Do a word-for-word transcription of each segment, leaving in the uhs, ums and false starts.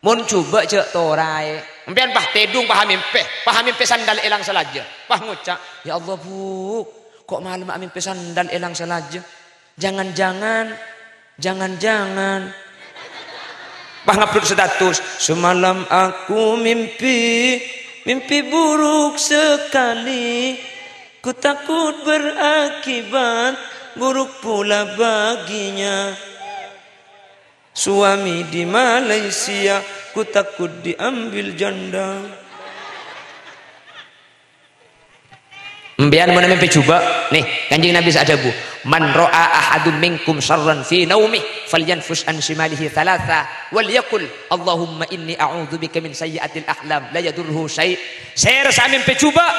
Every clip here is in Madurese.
Mon jhubâ' jhâ' toraè. Empèyan, pas, tèdung, pas amèmpè. Pas amèmpè sandal èlang salajâ. Pas ngoca', "Ya Allah, Bu, ko' malemma amèmpè sandal èlang salajâ? Jangan-jangan, jangan-jangan." Pas ngupload status, "Semalam aku mimpi, mimpi buruk sekali. Ku takut berakibat buruk pula baginya." Suami di Malaysia, ku takut diambil janda. Empèyan mon amèmpè jhubâ', nè, Kanjeng Nabi sè adhâbu, "Man ra'a ahadum minkum syarran fi naumih, falyanfus an shimalihi thalatha, wal yaqul, Allahumma inni a'udzubika min sayyi'atil ahlam, la yadurruhu syai'." Sèra sè amèmpè jhubâ',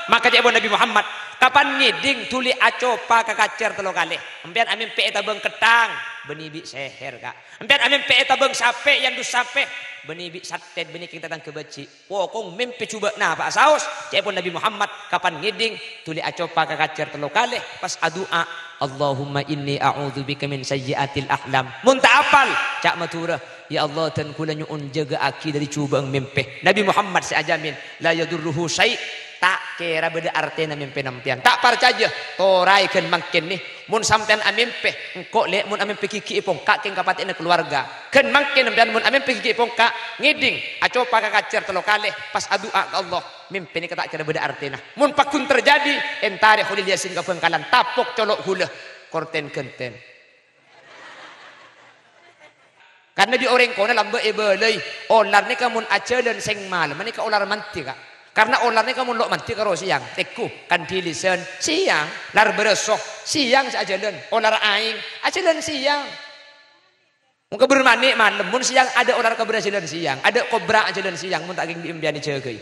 maka ca'èpon Nabi Muhammad, kapan ngèdhing dhuli acopa ka kacèr tello kalè. Empèyan amèmpè ètabâng ketthang, bânnè bi' sèhèr, Ka'. Empèyan amèmpè ètabâng sapè, èandus sapè, bânnè bi' sattèt, bânnè kèng tatangghâ bâji'. Pokong mèmpè jhubâ' napa'a saos, ca'èpon Nabi Muhammad, kapan ngèdhing, dhuli acopa ka kacèr tello kalè, pas adu'a, "Allahumma inni a'udzubika min sayyi'atil ahlam." Mon ta' apal, ca' Madhurâ, "Ya Allah, dân kaulâ nyo'on jâgâ'aghi dhâri jhubâ'eng mèmpè." Nabi Muhammad sè ajhâmin, "La yadurruhu syai'," ta' kèra bâdâ artèna mèmpèna empèyan. Ta' parcajâ, toraè ghân mangkèn, nè. Mon sampèyan amèmpè, engko', Lè', mon amèmpè ghigghi'i pongka' kèng kapatè'anna kalowarga. Ghân mangkèn sampèyan mon amèmpè ghigghi'i pongka', ngèdhing, acopa ka kacèr tello kalè, pas adu'a ka Allah, mèmpè nèka ta' kèra bâdâ artèna. Mon pagghun terjadi, èntarè Kholil Yasin ka Bhângkalan, tapok colo' ghulâ, kortèn-ghântèn. Karna bi' orèng kona lambâ' èbâlâi, olar nèka mon ajhâlân sèng malem nèka olar mandhi, Ka'. Karna olar nèka mon lo' mandhi karo sèyang, tèggu, kandhi lèsan, sèyang, lar bârâso, sèyang sè ajhâlân, olar aèng, ajhâlân sèyang. Mon kabâr manè' malem, mon sèyang adâ' olar kabâr ajhâlân sèyang, adâ' kobra ajhâlân sèyang, mon ta' kèng bi' empèyan èjâgâi.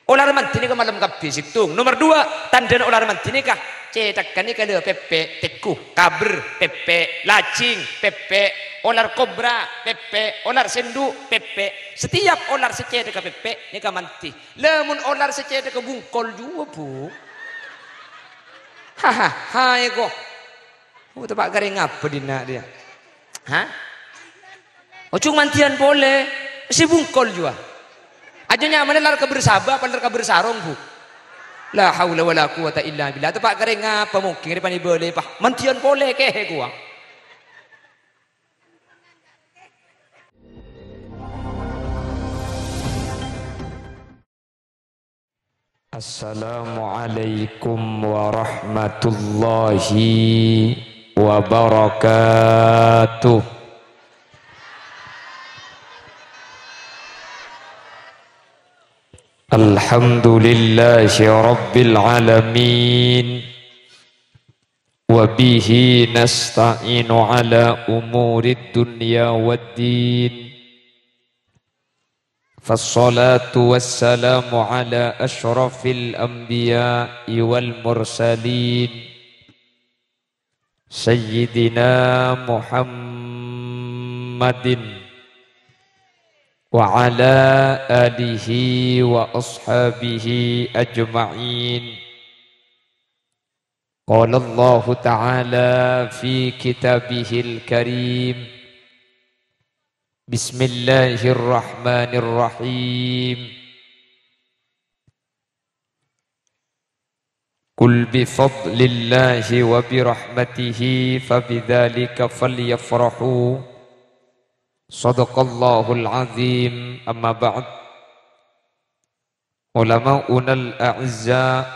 Olar mandhi nèka malem kabbhi, sèttong. Nomer duwâ', tandhâna olar mandhi nèka, cèthagghân nèka lho pèpè', tèggu, kabâr, pèpè', lajing, pèpè', olar kobra, pèpè', olar sèndhu', pèpè'. Setiap olar sè cèthagghâ pèpè', nèka mandhi. Lha, mon olar sè cèthagghâ bungkol juwâ, Bu. Hahaha, eko. Oh, teppa' karè ngapa dinna' dia? Hah? Ojhung mandhiyân polè, sè bungkol juwâ. Aja nyamana lar kabâr saba apa lar kabâr sarong, Bu? La haula wala quwata illa billah. Teppa' karè ngapa mungkin rè panè bâlâi, pa. Mandhiyân polè kèhè kowa. Assalamualaikum warahmatullahi wabarakatuh. Alhamdulillahi rabbil alamin. Wa bihi nasta'inu ala umurid dunya waddin. Fassalatu wassalamu ala asyrafil anbiya'i wal mursalin, Sayyidina Muhammadin wa ala alihi wa ashabihi ajma'in. Qala Allahu ta'ala fi kitabihil karim. Bismillahirrahmanirrahim. Qul bi fadlillahi wa bi rahmatihi fa bidzalika falyafrahu. Shadaqallahul azim. Amma ba'd. Ulama'unal a'izza,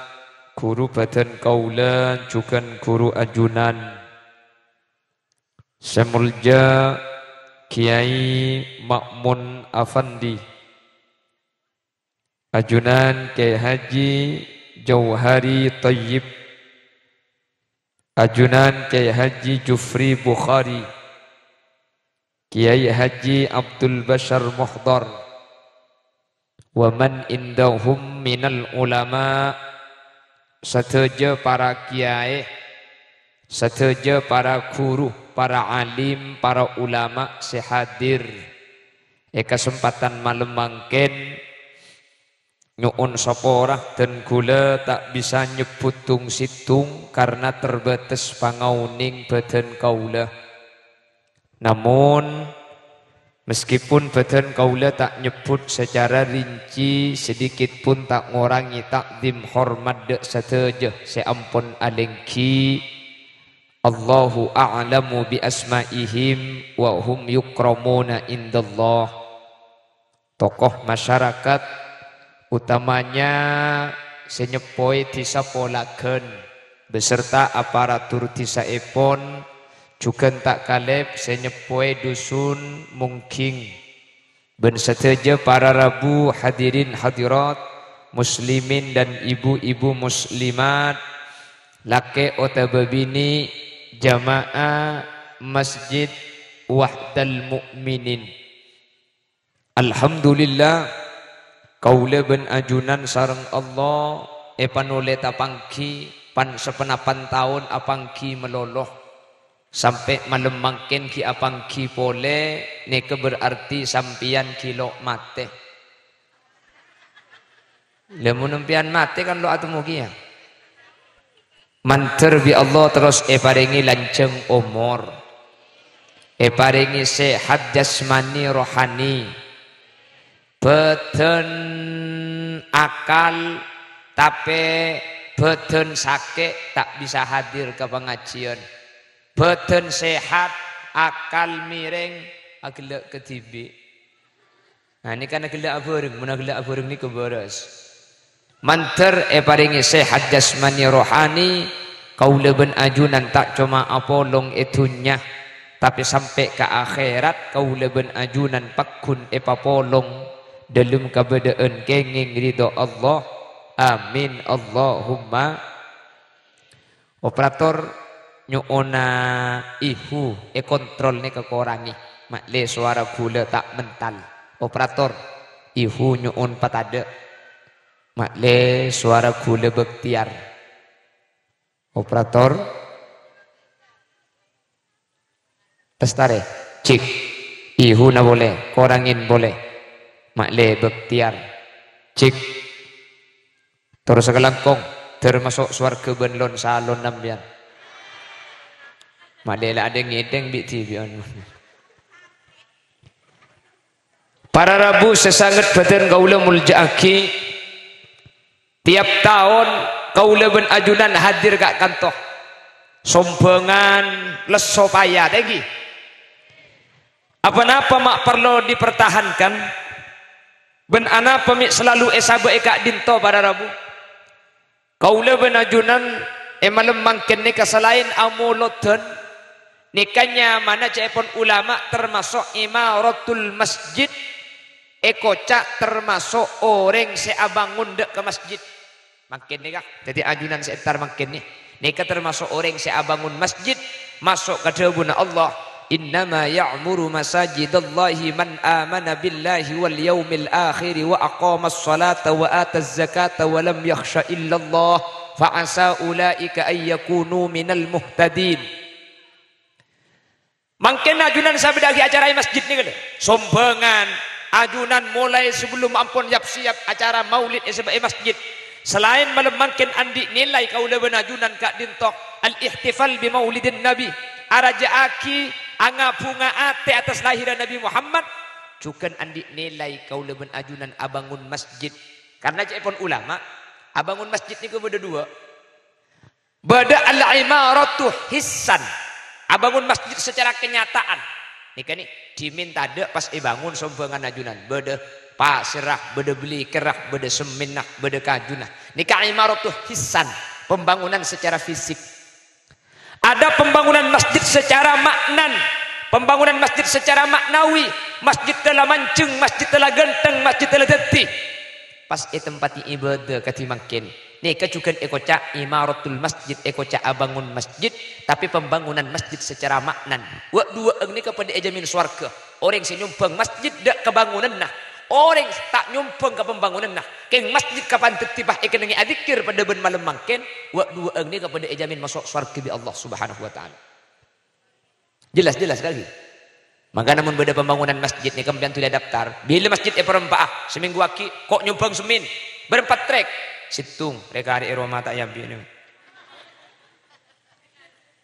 ghuru bhâdhân kaulâ jhughân ghuru ajunan. Sè molja Kyai Ma'mun Afandi. Ajunan Kyai Haji Jauhari Thayyib. Ajunan Kyai Haji Jufri Bukhari. Kyai Haji Abdul Bashar Muhdhar, wa man indahum minal ulama, sadhâjâ para kyai, sadhâjâ para ghuru, para alim, para ulama sè hadir è kasempatan malem mangkèn, nyo'on sapora dân ghulâ ta' bisa nyebbhut tong-sèttong karna terbatas pangaonèng bhâdhân kaulâ. Namon, Meskipun bâdân kaulâ ta' nyebbhut sacara rinci, sedikit pun ta' ngorangè ta'zim hormat dâ' sadhâjâ sè ampon alèngghi. Allahu a'lamu bi asma'ihim wa hum yukramuna indallah. Tokoh masyarakat, utamanya sè nyeppowè Dhisa Polagan beserta aparatur dhisaèpon, jhughân ta' kalèp sè nyeppowè Dusun Mungghing, bân sadhâjâ para rabu hadirin hadirat, muslimin dan ibu-ibu muslimat, lakè' otabâ binè', jamaah Masjid Wahdal Mukminin. Alhamdulillah, kaulâ bân ajunan sareng Allah èpanolè tapangghi pan-, saponapan taon apangghi malolo. Sampè' malem mangkèn ghi' apangghi polè, nèka berarti sampèyan ghi' lo' matè. Lah, mon sampèyan matè kan lo' atemmo kèya. Mandhâr bi' Allah terros èparèngè lanjhâng omor, èparèngè sehat jasmani rohani, bâdân akal, tapè bâdân sakè' ta' bisa hadir ka pangajiân. Bâdân sehat, akal mèrèng, aghellâ' kadhibi'. Nah, nèka kan aghellâ' abhâreng, mon aghellâ' abhâreng nèka bârâs. Mandhâr èparèngè sehat jasmani rohani, kaulâ bân ajunan ta' coma apolong è dhunnya, tapè sampè' ka akhèrat kaulâ bân ajunan pagghun èpapolong dâlem kabâdâ'ân kèngèng ridho Allah. Amin, Allahumma. Operator, nyo'ona ihu èkontrol nèka korangè. Ma'lè sowara ghulâ ta' mental. Operator, ihu nyo'on patadâ'. Ma'lè sowara ghulâ bâktèyar. Operator. Tes tarè. Cek. Ihuna polè, korangèn polè. Ma'lè bâktèyar. Cek. Terros sakalangkong, dâr maso' sowarghâ bân lon-salon sampèyan. Ma'lè la adheng-ngèdheng bi' dhibi'ân. Para rabu sè sanget bâdân kaulâ molja'aghi, tiap taon kaulâ bân ajunan hadir ka kanto. Sombhângan lesso paya, ta' ènggi? Apa-napa ma' parlo dipertahankan? Bân anapa mè' salalu èsabâ'â ka'dinto, para rabu? Kaulâ bân ajunan è malem mangkèn nèka salaèn amolodhân, nèka nyamana ca'èpon ulama termaso' imaratul masjid, èkoca' termaso' orèng sè abângon dâ' ka masjid. Mangkèn nèka, dhâddhi ajunan sè entar mangkèn nè-, nèka termaso' orèng sè abângon masjid, maso' ka dhâbuna Allah, "Innama ya'muru masajidallahi man amana billahi wal yaumil akhiri wa aqamas sholata wa ataz zakata wa lam yakhsha illallah, fa asa ulaika an yakunu minal muhtadin." Mangkèn ajunan sabâdhâ'aghi acara è masjid nèka, lè. Sombhângan, ajunan molaè sabellum ampon yap-siyap acara maulid è sab-, è masjid. Salaèn malem mangkèn andi' nilai kaulâ bân ajunan ka'dinto, al-ihtifal bi maulidin nabi, arajâ'aghi, angabhunga atè attas lahèrra Nabi Muhammad, jhughân andi' nilai kaulâ bân ajunan abângon masjid. Karna ca'èpon ulama, abângon masjid nèka bâdâ duwâ'. Bâdâ al-imaratu hissan, abângon masjid sacara kenyataan. Nèka nè, dhimèn tadâ' pas èbângon sombhângan ajunan. Bâdâ pasèrra, bâdâ blikèrra, bâdâ semmènna, bâdâ kajuna. Nèka imaratu hissan, pembangunan secara fisik. Ada pembangunan masjid secara maknan, pembangunan masjid secara maknawi. Masjidda la manjheng, masjidda la ghântheng, masjidda la dhâddhi. Pas ètempatè ibâdâ kadhi mangkèn. Nèka jhughân èkoca' imaratul masjid, èkoca' abângon masjid, tapè pembangunan masjid secara maknan. Wâ'-duwâ'ân nèka padâ èjhâmin sowarghâ. Orèng sè nyombhâng masjid dâ' ka bângonanna, orèng sè ta' nyombhâng ka pembangonanna, kèng masjid kapan dhâddhi pas èkennengngè adzikir padâ bân malem mangkèn, wâ'-duwâ'ân nèka padâ èjhâmin maso' sowarghâ bi' Allah Subhanahu wa Ta'ala. Jelas, jelas, kan? Mangkana mon bâdâ pembangunan masjid nèka, sampèyan dhuli adaptar. Bilâ masjid èparompa'a, samènggu aghi', ko' nyombhâng semmèn. Bârâmpa trek? Sèttong, rè-karè è roma ta' èambi' nè.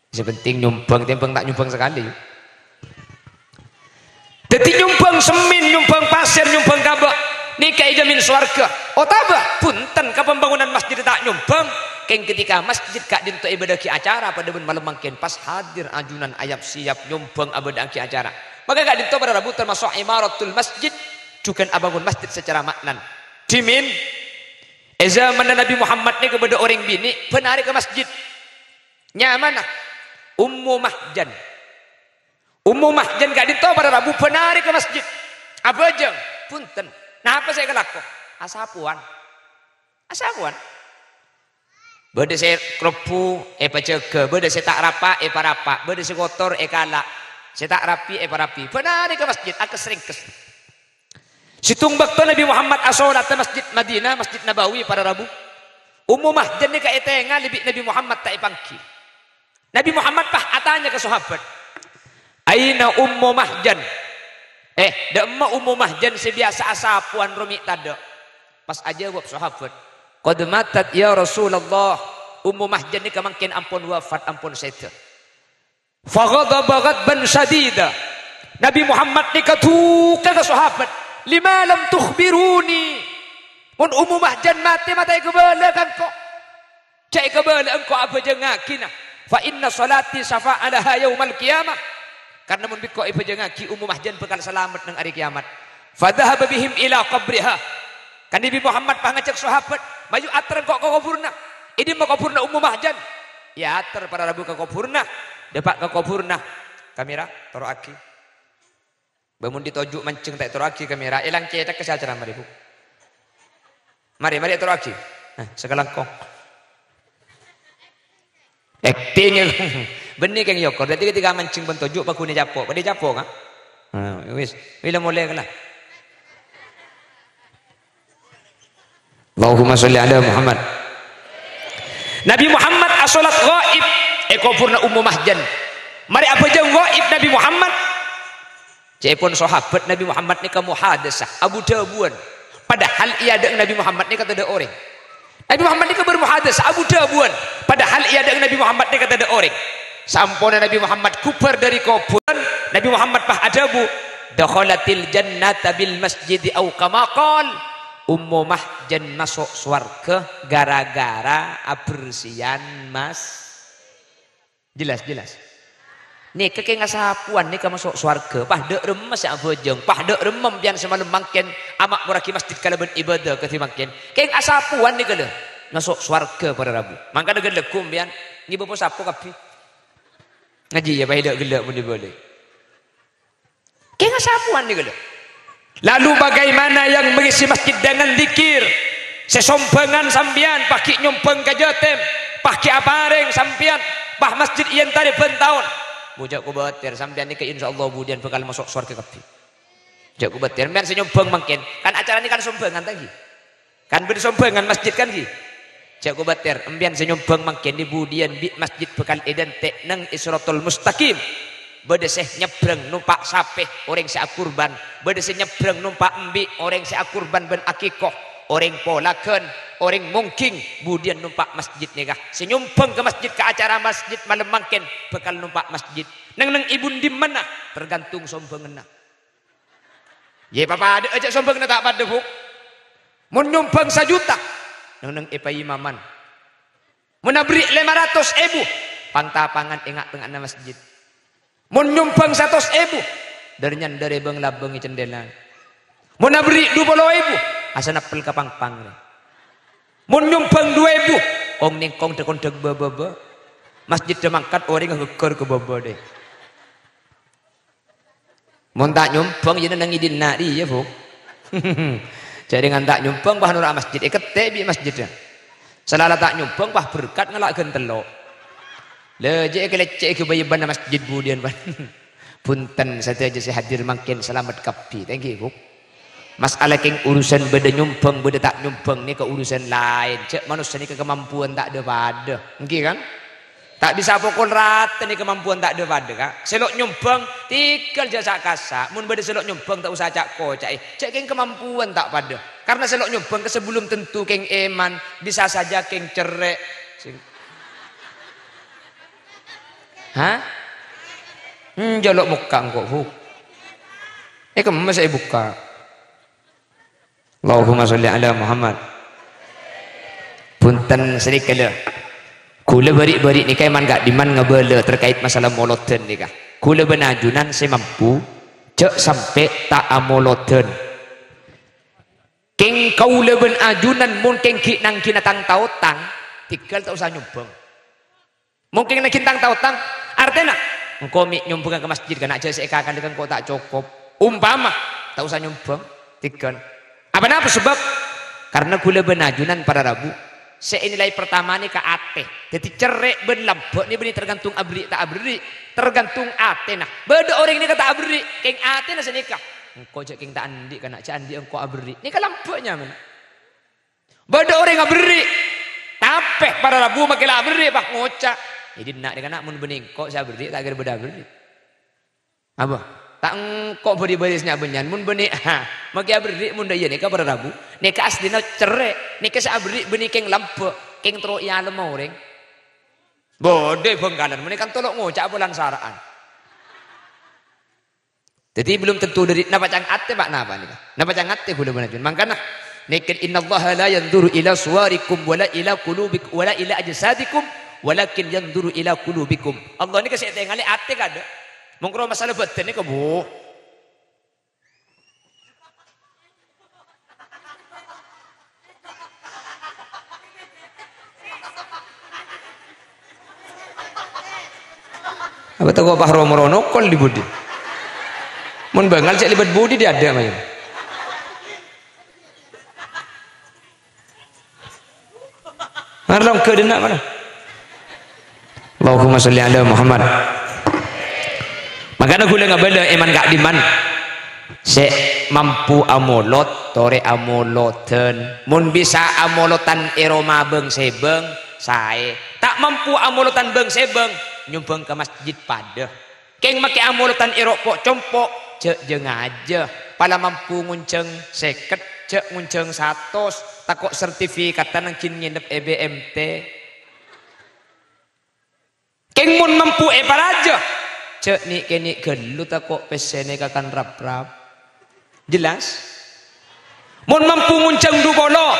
Sè penting nyombhâng, tèmbhâng ta' nyombhâng sakalè, yuk. Dhâddhi nyombhâng semmèn, nyombhâng pasèr, nyombhâng kabâ', nèka èjhâmin sowarghâ. Otabâ, bhunten, ka pembangunan masjid ta' nyombhâng, kèng ketika masjid ka'dinto èbâdââghi acara, padâ bân malem mangkèn pas hadir ajunan ayap-sèyap nyombhâng abâdââghi acara. Maka ka'dinto para rabu tamaso' imaratul masjid, jhughân abângon masjid secara ma'nan. Dhimèn, è zamanna Nabbhi Muhammad nèka bâdâ orèng binè' bân arè ka masjid. Nyamana Ummu Mahjan. Ummu Mahjan ka'dinto para rabu bân arè ka masjid. Abhâjâng, bhunten. Napa sè èkalako? Asapowan. Asapowan. Bâdâ sè krobbu, èpajâgâ. Bâdâ sè ta' rapa', èparapa'. Bâdâ sè kotor, èkala'. Sè ta' rapi, èparapi. Bân arè ka masjid, akes-rèngkes. Sèttong bâkto Nabbhi Muhammad asolat è Masjid Madinah, Masjid Nabawi, para rabu. Ummu Mahjan nèka ètengalè bi' Nabbhi Muhammad ta' èpangghi. Nabbhi Muhammad pas atanya ka sahabat, "Aina Ummu Mahjan?" Eh, dhâ' emma Ummu Mahjan sè biyasa asapowan rowa mè' tadâ'? Pas ajâwâb sahabat, "Qad matat ya Rasulullah." Ummu Mahjan nèka mangkèn ampon wafat, ampon sèdhâ. Faghadaba ghadban syadida. Nabbhi Muhammad nèka duka ka sahabat. "Lima lam tukhbiruni?" Mon Ummu Mahjan matè, ma' ta' èkabâlâ ka engko'. Jhâ' èkabâlâ engko' abhâjângngaghinah. "Fa inna sholati syafa'alaha yaumal qiyamah." Karna mon bi' engko' èbhâjângngaghi, Ummu Mahjan bhâkal salamet neng arè kiyamat. Fadhahaba bihim ila qabriha. Kan Nabbhi Muhammad pas ngajhâk sahabat, "Mayu ater engko' ka koburna." "È dimma koburna Ummu Mahjan?" Èater para rabu ka koburna, dâpa' ka koburna. Kamera, toro'aghi. Bâ mon ditoju' manjheng ta' ètoro'aghi kamera, èlang cèthagghâ sè acara marè, Bu. Marè, marè ètoro'aghi. Nah, sakalangkong. Acting ya. Bânnè kèng yokor. Dhâddhi ketika manjheng bân toju' paghunè capo'. Padâ capo', Ka'? Nah, wis. Wis la molè kala. Allahumma sholli ala Muhammad. Nabbhi Muhammad asolat ghaib è koburna Ummu Mahjan. Marè abhâjâng ghaib Nabbhi Muhammad. Ca'èpon sahabat Nabbhi Muhammad nèka muhadasah, abu-dhâbuwân. Padahal è adâ'na Nabbhi Muhammad nèka tadâ' orèng. Nabbhi Muhammad nèka bermuhadasah, abu-dhâbuwân. Padahal è adâ'na Nabbhi Muhammad nèka tadâ' orèng. Samponna Nabbhi Muhammad ghubâr dâri koburân, Nabbhi Muhammad pas adhâbu, "Dakhalatil jannata bil masjidi," au kama qal. Ummu Mahjan maso' sowarghâ gara-gara abersèyan mas-, Jelas, jelas. Nèka kèng asapowan nèka maso' sowarghâ, pas dâ' remma sè abhâjâng, pas dâ' remma sampèyan sè malem mangkèn ama'morraghi masjid kalabân ibadah kadhi mangkèn. Kèng asapowan nèka lho, maso' sowarghâ para rabu. Mangkana ghellâ' sampèyan ngibâ po-sapo kabbhi. Ngajhi ya, pas dâ' ghellâ' mon èbâlâi. Kèng asapowan nèka lho. Lalu bagaimana yang mengisi masjid dengan zikir? Sè sombhângan sampèyan, pas ghi' nyombhâng ka jâtèm, pas ghi' aparèng sampèyan, pas masjid èyentarè bân taon. Bu, jhâ' kobâtèr, sampèyan nèka insyaallah budiyân bhâkal maso' sowarghâ kabbhi. Jhâ' kobâtèr, sampèyan sè nyombhâng mangkèn, kan acarana kan sombhângan, ta' ghi? Kan bâdâ sombhângan masjid kan, ghi? Jhâ' kobâtèr, sampèyan sè nyombhâng mangkèn è budiyân bi' masjid bhâkal èdântè' neng è Shiratal Mustaqim. Bâdâ sè nyebrang nompa' sapè, orèng sè akurban. Bâdâ sè nyebrang nompa' embi', orèng sè akurban bân akèko. Orèng Polagan, orèng Mongging, budiyân nompa' masjid nèka. Sè nyombhâng ka masjid, ka acara masjid malem mangkèn, bhâkal nompa' masjid. Neng-neng è bun dimmana, tergantung sombhânganna. Yè, papadâ'â jhâ' sombhânganna ta' padâ, Bu. Mon nyombhâng sajuta, neng-neng è paimaman. Mon aberri' lèma ratos èbu, pang-tapangan è nga'-tengnga'anna masjid. Mon nyombhâng satos èbu, dâr-nyandâr è bâng-labâng è cendhèla. Mon aberri' dupolo èbu, asanèppel ka pang-pang rè. Mon nyombhâng du èbu, kong-nèngkong dâ-kondâ bâ-bâbâ. Masjiddhâ mangkat, orèngnga ghâggâr ka bâbâ, dè. Mon ta' nyombhâng, jhâ' neng è dinna' rèya, Bu. Jhâ' rèng ta' nyombhâng, pas noro' masjid, èkèttè' bi' masjiddhâ. Sala la ta' nyombhâng, pas berkat ngala' ghân tello'. La, jhâ' èkalèccè'è ghâbây bân masjid budiyân, bân. Bhunten sadhâjâ sè hadir mangkèn salamet kabbhi. Thank you, Bu. Masalah kèng urusan bâdâ nyombhâng, bâdâ ta' nyombhâng nèka urusan laèn. Jhâ' manossa nèka kamampuan ta' dâ-padâ. Èngghi, kan? Ta' bisa pokol rata nèka kamampuan ta' dâ-padâ, Ka'. Sè lo' nyombhâng, tèghâl jhâ' sa'-kassa'. Mon bâdâ sè lo' nyombhâng, ta' usa ca'-koca'è. Jhâ' kèng kamampuan ta' padâ. Karna sè lo' nyombhâng ka sabellum tanto kèng èman, bisa saja kèng cerrè'. Sing-, hah? Hmm, jhâ' lo' mokka' engko', Bu. È kemma sè èbukka'. Allahumma sholli ala Muhammad. Bhunten sanèka, lho. Kaulâ bâri'-bâri' nèka èman ka'dimman ngabâlâ terkait masalah molodhân nèka. Kaulâ bân ajunan sè mampu, jhâ' sampè' ta' amolodhân. Kèng kaulâ bân ajunan mon kèng ghi' nangghina tang-taotang, tèghâl ta' osa nyombhâng. Mon kèng nangghina tang-taotang, artèna, engko' mè' nyombhângnga ka masjid, kana' jhâ' sè èkakalè ka engko' ta' cokop. Umpama, ta' osa nyombhâng, tèghâl. Apa napa sebab? Karena kaulâ bân ajunan para rabu, sè ènilai pertama nèka atè. Dhâddhi cerrè' bân lambâ' nè bânnè tergantung aberri' ta' aberri', tergantung atèna. Bâdâ orèng nèka ta' aberri', kèng atèna sanèka. Engko' jhâ' kèng ta' andi', kana' jhâ' andi' engko' aberri'. Nèka lambâ' nyamana. Bâdâ orèng aberri'. Tapè para rabu makè la aberri', pas ngoca', "È dinna' nèka, na', mon bânnè engko' sè aberri', ta' kèra bâdâ aberri'." Apa? Ta' engko' bâri'-bâri' sè nya-, bânnya'an. Mon bânnè, ha, makè aberri' mon dâ' iyâ nèka para rabu. Nèka asllina cerrè'. Nèka sè aberri' bânnè kèng lambâ', kèng terro èalem orèng. Bâdâ è Bhângkalan, mon è Kantolo ngoca' polana sara'an. Dhâddhi, belum tentu dâri napa ca'na atè, Pak, napa nèka? Napa ca'na atè kaulâ bân ajunan. Mangkana, nèka, "Innallaha la yanzuru ila suwarikum wala ila qulubik-, wala ila ajsadikum, walakin yanzuru ila qulubikum." Allah nèka sè ètèngalè atè kadâ'. Mon karo masalah bâdân nèka, bu. Apa tako' pas ro-moro nokol dhi budi? Mon bângal cè' lèbât budi dhi adâ', mayu. Ngarlong ghâdhânna mana? Allahumma sholli ala Muhammad. Mangkana kaulâ ngabâlâ èman ka'dimman sè mampu amolod, torè amolodhân. Mon bisa amolodhân è roma bâng-sèbâng, saè. Ta' mampu amolodhân bâng-sèbâng, nyombhâng ka masjid padâ. Kèng makè amolodhân è ro'-po'-compo', jhâ' jâ-ngajâ. Pala mampu ngonjhâng sèket, jhâ' ngonjhâng satos, tako' sertifikadhân èngghi ngènep è B M T. Kèng mon mampu èparajâ, jhâ' nè'-kènè' ghâllu tako' pèssèna èkakan rap-rap. Jelas? Mon mampu ngonjhâng dhu polo,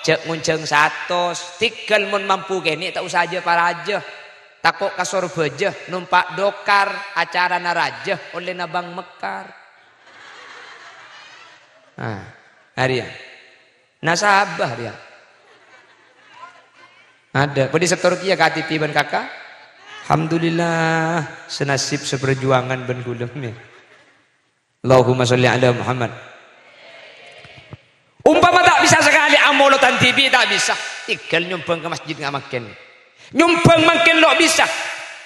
jhâ' ngonjhâng satos. Tèghâl mon mampu kènè' ta' osa jâ-parajâ. Tako' ka Sorbhâjâ, nompa' dokar, acarana rajâ, ollèna bâng mekkar. Nah, arèya. Nasabah rèya. Adâ'. Bâdâ sè torkèya ka Titi bân Kaka? Alhamdulillah, senasib seperjuangan bân kaulâ. Allahumma sholli ala Muhammad. Umpama ta' bisa sakalè amolodhân dhibi' ta' bisa, tèghâl nyombhâng ka masjid nga' mangkèn. Nyombhâng mangkèn lo' bisa.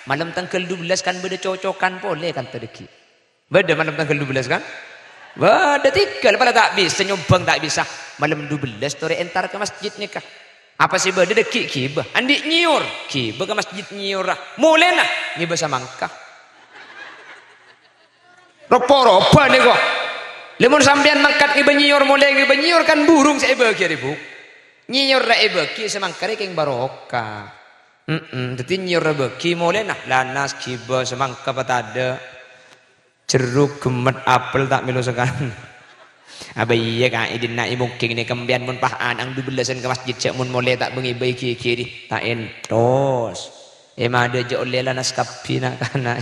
Malem tangghâl dubellâs kan bâdâ cocokan polè kan ta' dhâggi'. Bâdâ malem tangghâl dubellâs kan? Bâdâ tèghâl, pala ta' bisa nyombhâng ta' bisa. Malem dubellâs torè entar ka masjid nèka. Apa sè bâdâ dhâggi' ghibâ. Andi' nyèyor, ghibâ ka masjid nyèyorra. Molèna ngibâ samangka. Ropa-ropa nèko. Lè mon sampèyan mangkat ngibâ nyèyor, molè ngibâ nyèyor, kan burung sè èbâghi arè, Bu. Nyèyorra èbâghi samangka rè kèng barokah. Mm-mm. Dhâddhi nyèyorra bâghi molèna. Lanas ghibâ samangka patadâ'. Jerruk, gemmet, apel ta' mèlo sakalè. Abâ iyâ, Ka', è dinna' è mongkèng nè kembiyân mon pas ana'na dubellâsân ka masjid, jhâ' mon molè ta' bângè bâi ghi-ghiri. Ta' èntos. È madâ jhâ' ollè lanas kabbhi na'-kana'.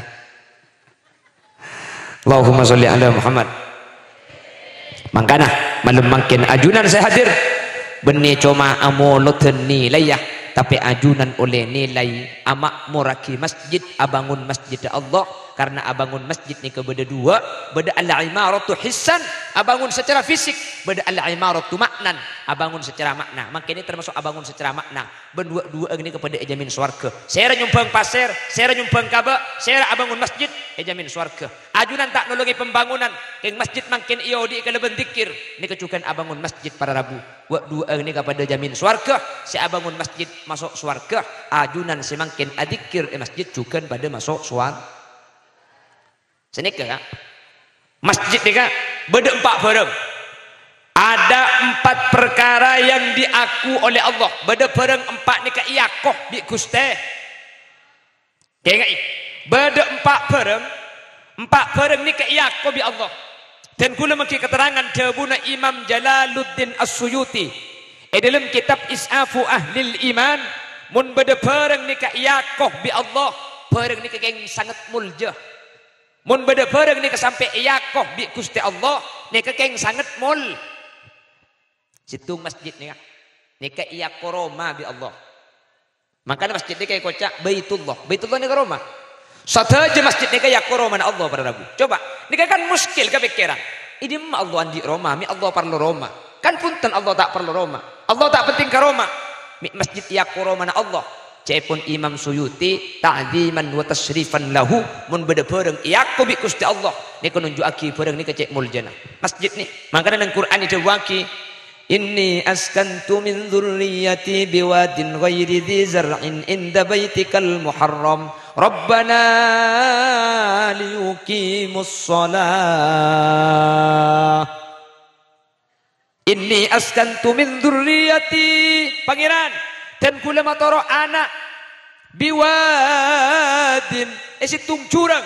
Allahumma sholli ala Muhammad. Mangkana, malem mangkèn ajunan sè hadir, bânnè coma amolodhân nilai, ya, tapè ajunan ollè nilai ama'morraghi masjid, abângon masjid Allah. Karna abângon masjid nèka bâdâ duwâ', bâdâ al-imaratu hissan, abângon sacara fisik, bâdâ al-imaratu ma'nan, abângon sacara ma'na. Mangkèn nè termasuk abângon sacara ma'na. Bân wâ'-duwâ'ân nèka padâ èjhâmin sowarghâ. Sèra nyombhâng pasèr, sèra nyombhâng kabâ', sèra abângon masjid, èjhâmin sowarghâ. Ajunan ta' nolongè pembangunan, kèng masjid mangkèn èodi'i kalabân dzikir, nèka jhughân abângon masjid para rabu. Wâ'-duwâ'ân nèka padâ jhâmin sowarghâ, sè abângon masjid maso' sowarghâ, ajunan sè mangkèn adzikir è masjid jhughân padâ maso' sowar-, Sanèka, Ka'. Masjid nèka bâdâ empa' bhârâng. Ada empat perkara yang diaku oleh Allah. Bâdâ bhârâng empa' nèka èako bi' Ghustè. Kaènga'è, bâdâ empa' bhârâng, empa' bhârâng nèka èako bi' Allah. Dhân kaulâ manggi katerrangan dhâbuna Imam Jalaluddin As-Suyuti è dhâlem kitab Is'afu Ahlil Iman, "Mon bâdâ bhârâng nèka èako bi' Allah, bhârâng nèka kèng sanget molja. Mon bâdâ bhârâng nèka sampè' èako bi' Ghustè Allah, nèka kèng sanget mol." Sèttong masjid nèka, nèka èako roma bi' Allah. Mangkana masjid nèka èkoca' Baitullah. Baitullah nèka roma. Sadhâjâ masjid nèka èako romana Allah, para rabu. Coba, nèka kan muskil kapèkkèran. È dimma Allah andi' roma, mè' Allah parlo roma. Kan bhunten Allah ta' parlo roma. Allah ta' penting ka roma. Mè' masjid èako romana Allah. Ca'èpon Imam Suyuti, "Ta'dhiman wa tasyrifan lahu," mon bâdâ bhârâng èako bi' Ghustè Allah, nèka nonjhu'aghi bhârâng nèka cè' moljâna masjid nè. Mangkana neng Qur'an èdhâbuwaghi, "Inni askantu min dzurriyyati biwadin ghairi dzi zar'in 'inda baitikal muharram, rabbana liyuqimus shalah." "Inni askantu min dzurriyyati," Pangèran, "dhân kaulâ matoro' ana' biwadin," è sèttong jhurâng,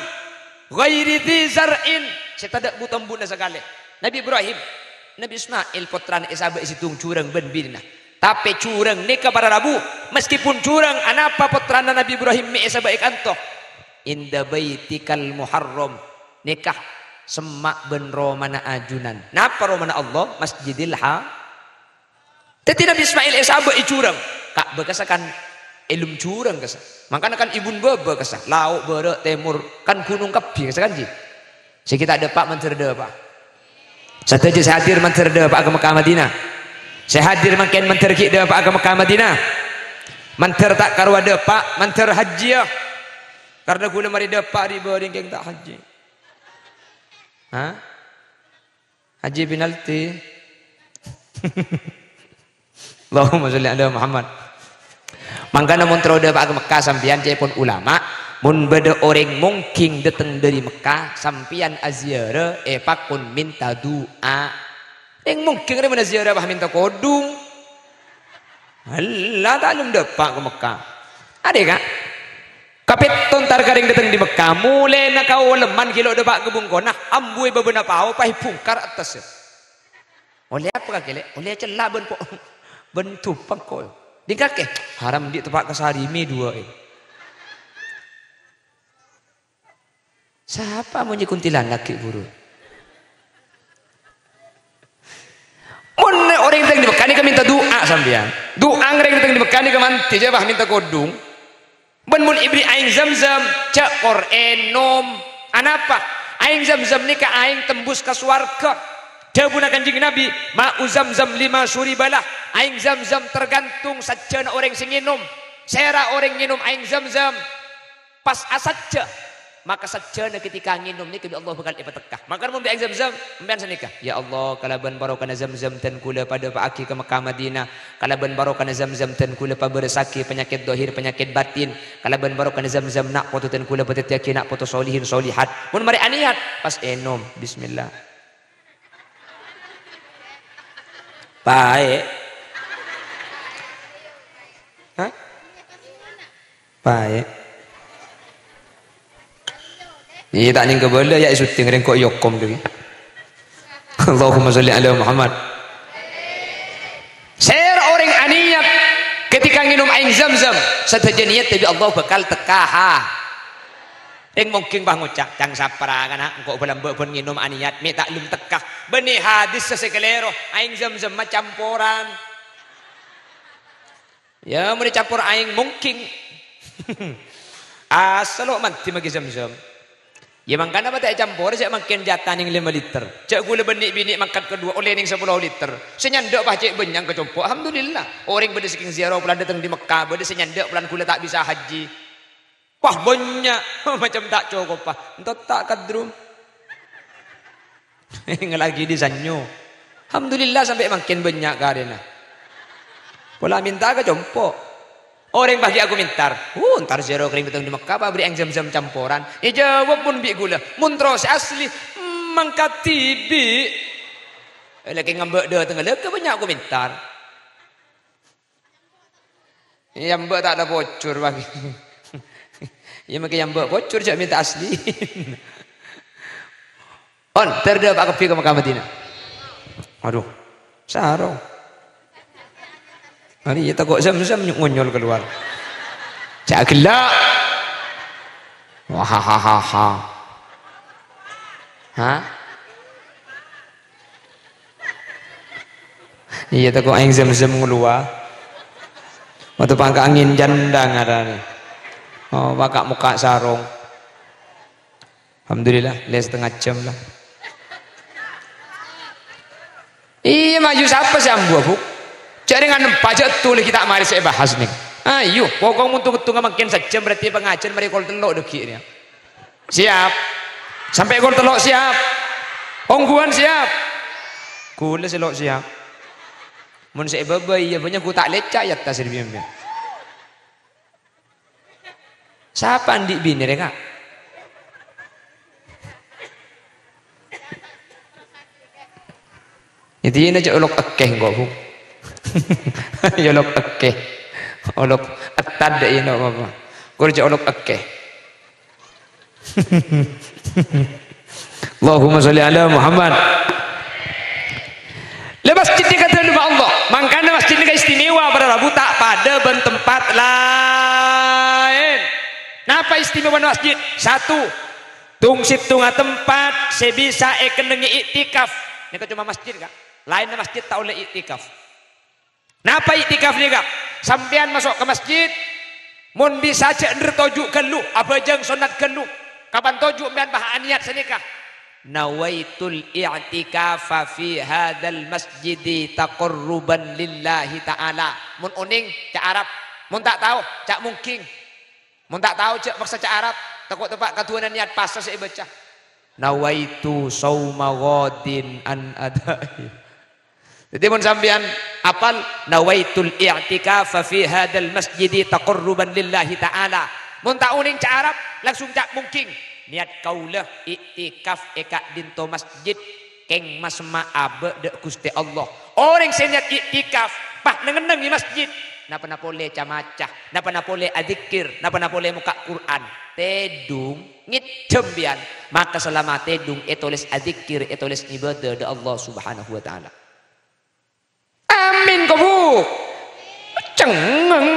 "ghairi dzi zar'in," sè tadâ' bu-tambu'na sakalè. Nabbhi Ibrahim, Nabbhi Ismail, pottrana èsabâ' è sèttong jhurâng bân binèna. Tapè jhurâng nèka para rabu, maskèpon jhurâng, anapa pottrana Nabbhi Ibrahim mè' èsabâ' è kanto? "'Inda baitikal muharram." Nèka semma' bân romana ajunan. Napa romana Allah? Masjidil Ha-, Dhâddhi Nabbhi Ismail èsabâ' è jhurâng. Ka'bah kassa kan è lem jhurâng kassa. Mangkana kan è bun bâbâ kassa. Lao', bârâ', tèmor, kan ghunong kabbhi kassa kan, jhi? Sè ghi' ta' dâpa' mandhâr dâpa'. Sadhâjâ sè hadir mandhâr dâpa' ka Mekkah Madinah. Sè hadir mangkèn mandhâr ghi' dâpa' ka Mekkah Madinah. Mandhâr ta' karowa dâpa', mandhâr hajjiyâ. Karna ghulâ marè dâpa' ri-bâri' kèng ta' hajji. Hah? Hajji penalti. Allahumma sholli ala Muhammad. Mangkana mon terro dâpa' ka Mekkah sampèyan, ca'èpon ulama, mon bâdâ orèng mongging dâteng dâri Mekkah, sampèyan aziarah, èpakon mènta du'a. Orèng mongging rè mon aziarah pas mènta kodhung. Allah, ta' lem dâpa' ka Mekkah. Adâ, Ka'? Kapètto entar ka rèng dâteng dâri Mekkah, molèna kaolemman ghi' lo' dâpa' ka bungkona, ambuwâ bâbâna pao, pas èbhungkar attassa. Ollè apa kakè, Lè'? Ollè cella' bân po-, bân dupang ko'. Ding kakè, haram andi' teppa' ka sarimi duwâ'è. Sapa monyè kuntilanak ghi' buru? Mon orèng dâteng dâri Mekkah nèka mènta du'a sampèyan. Du'a orèng dâteng dâri Mekkah nèka mandhi, jhâ' pas mènta kodhung. Bân mon èberri' aèng Zamzam, jhâ' kor ènom. Anapa? Aèng Zamzam nèka aèng tembus ka sowarghâ. Dhâbuna Kanjeng Nabi, "Ma'u Zamzam lima syuribalah." Aèng Zamzam tergantung sajjhâna orèng sè ngènom. Sèra orèng ngènom aèng Zamzam pas asajjhâ, maka sajjhâna ketika ngènom nèka bi' Allah bhâkal èpatekka. Maka mon bi' aèng Zamzam, sampèyan sanèka, "Ya Allah, kalabân barokana Zamzam dhân ghulâ padâpa'aghi ka Mekkah Madinah. Kalabân barokana Zamzam dhân ghulâ pabârâssaghi panyakèt dhahir, panyakèt batin. Kalabân barokana Zamzam na' poto dhân ghulâ padhâddhiyâghi na' poto solihin solihat." Mon marè anèyat, pas ènom, bismillah. Paè'. Hah? Paè'. Iyâ, ta' nèng kabâlâ, ya, è syuting rèng ko' yokom tu. Allahumma sholli ala Muhammad. Sèra orèng anèyat ketika ngènom aèng Zamzam, sadhâjâ niyat bi' Allah bhâkal tekka, ha. Rèng mongging pas ngoca', "Cang sapra kana', engko' bâlâmbâ' bân ngènom anèyat, mè' ta' lem tekka." Bânnè hadis sè kalèro, aèng Zamzam ma camporan. Ya, mon ècampor aèng mongging. Asal lo' mandhi maghi Zamzam. Ya, mangkana ma' ta' ècampor, jhâ' mangkèn jhâta nèng lèma liter. Jhâ' ghulâ bânnè binè mangkat kaduwâ ollè nèng sapolo liter. Sè nyandhâ' pas cè' bânnya' ka compo'. Alhamdulillah. Orèng bâdâ sakèng ziarah polana dâteng dâri Mekkah, bâdâ sè nyandhâ' polana ghulâ ta' bisa hajji. Wah, bânnya'. Macem ta' cokop, wah. Ènto ta' kadrum. Ngèla'aghi dhi' sannyo. Alhamdulillah, sampè' mangkèn bânnya' karèna. Pola mènta ka compo'. Orèng pas ghi' akomentar, "Uh, entar ziarah ka rèng dâteng dâri Mekkah, pas aberri' aèng Zamzam camporan." Èjâwâb mon bi' ghulâ, "Mon terro sè asli, mangkat dhibi'." Lagi ngambâ' dâteng, lagi bânnya' komentar. Èyambâ' ta' la pojhur, Bang. Iyâ, mangkè èyambâ' pojhur, jhâ' mènta asli. On, ter dâpa' kabbhi ka Mekkah Madinah. Aduh, sarong. Arèya tako' Zamzam ny-, ngonyol keluar. Jhâ' ghellâ'. Wahahahaha. Hah? Iyâ, tako' aèng Zamzam ngalowa. Watè pangka angèn jhândhâng arèya. Oh, paka' mokka' sarong. Alhamdulillah, lè satengnga jhâm la. Iyâ, mayu sapa sè ambuwâ, Bu'? Jhâ' rèng anempa, jhâ' tolè ghi' ta' marè sè èbahas, nèng. Ayo, pokok mon tung-tung mangkèn sajjhâm, berarti pangajhiân marè kol tello' dâggi' rèya. Siap? Sampè' kol tello' siap? Ongghuwân siap? Ghulâ sè lo' siap. Mon sè èbâbâi, iyâ bânnya' ghu ta' lèca' è attas rè biyân-biyân. Sapa andi' binè rè, Ka'? Intina jhâ' olok èkè engko', Bu'. Jhâ' olok èkè. Olok ètad dâ' iyâ, ndak apa-apa. Kor jhâ' olok èkè. Allahumma sholli ala Muhammad. La masjid nèka dhâlem Allah. Mangkana masjid nèka istimewa, para rabu, ta' padâ bân tempat laèn. Napa istimewana masjid? Satu, dhung-seddhungnga tempat sè bisa èkennengngè iktikaf. Nèka coma masjid, Ka'. Laènna masjid ta' ollè iktikaf. Napa iktikaf nèka? Sampèyan maso' ka masjid, mon bisa jhâ' ner toju' ghâllu, abhâjâng sonnat ghâllu. Kapan toju' sampèyan pas anèyat sanèka, "Nawaitul i'tikafa fi hadzal masjidi taqarruban lillahi ta'ala." Mon onèng, ca' Arab. Mon ta' tao, ca' mongghing. Mon ta' tao, jhâ' paksa ca' Arab. Tako' teppa' kadhuwâna nèyat pasa sè èbâca. "Nawaitu shauma ghadin an adai." Dhâddhi, mon sampèyan apal, "Nawaitul i'tikafa fi hadzal masjidi taqarruban lillahi ta'ala." Mon ta' onèng ca' Arab, langsung ca' mongghing. Nèyat kaulâ iktikaf è ka'dinto masjid, kèng masemma' abâ' dâ' Ghustè Allah. Orèng sè nèyat iktikaf, pas neng-enneng è masjid, napa-napa polè ca-maca, napa-napa polè adzikkèr, napa-napa polè mokka' Qur'an, tèdhung. Ngèddhâm biyân, maka salama tèdhung ètolès adzikkèr, ètolès ngibâdâ dâ' Allah Subhanahu wa Ta'ala. Amin, ko, Bu'. Cengngeng.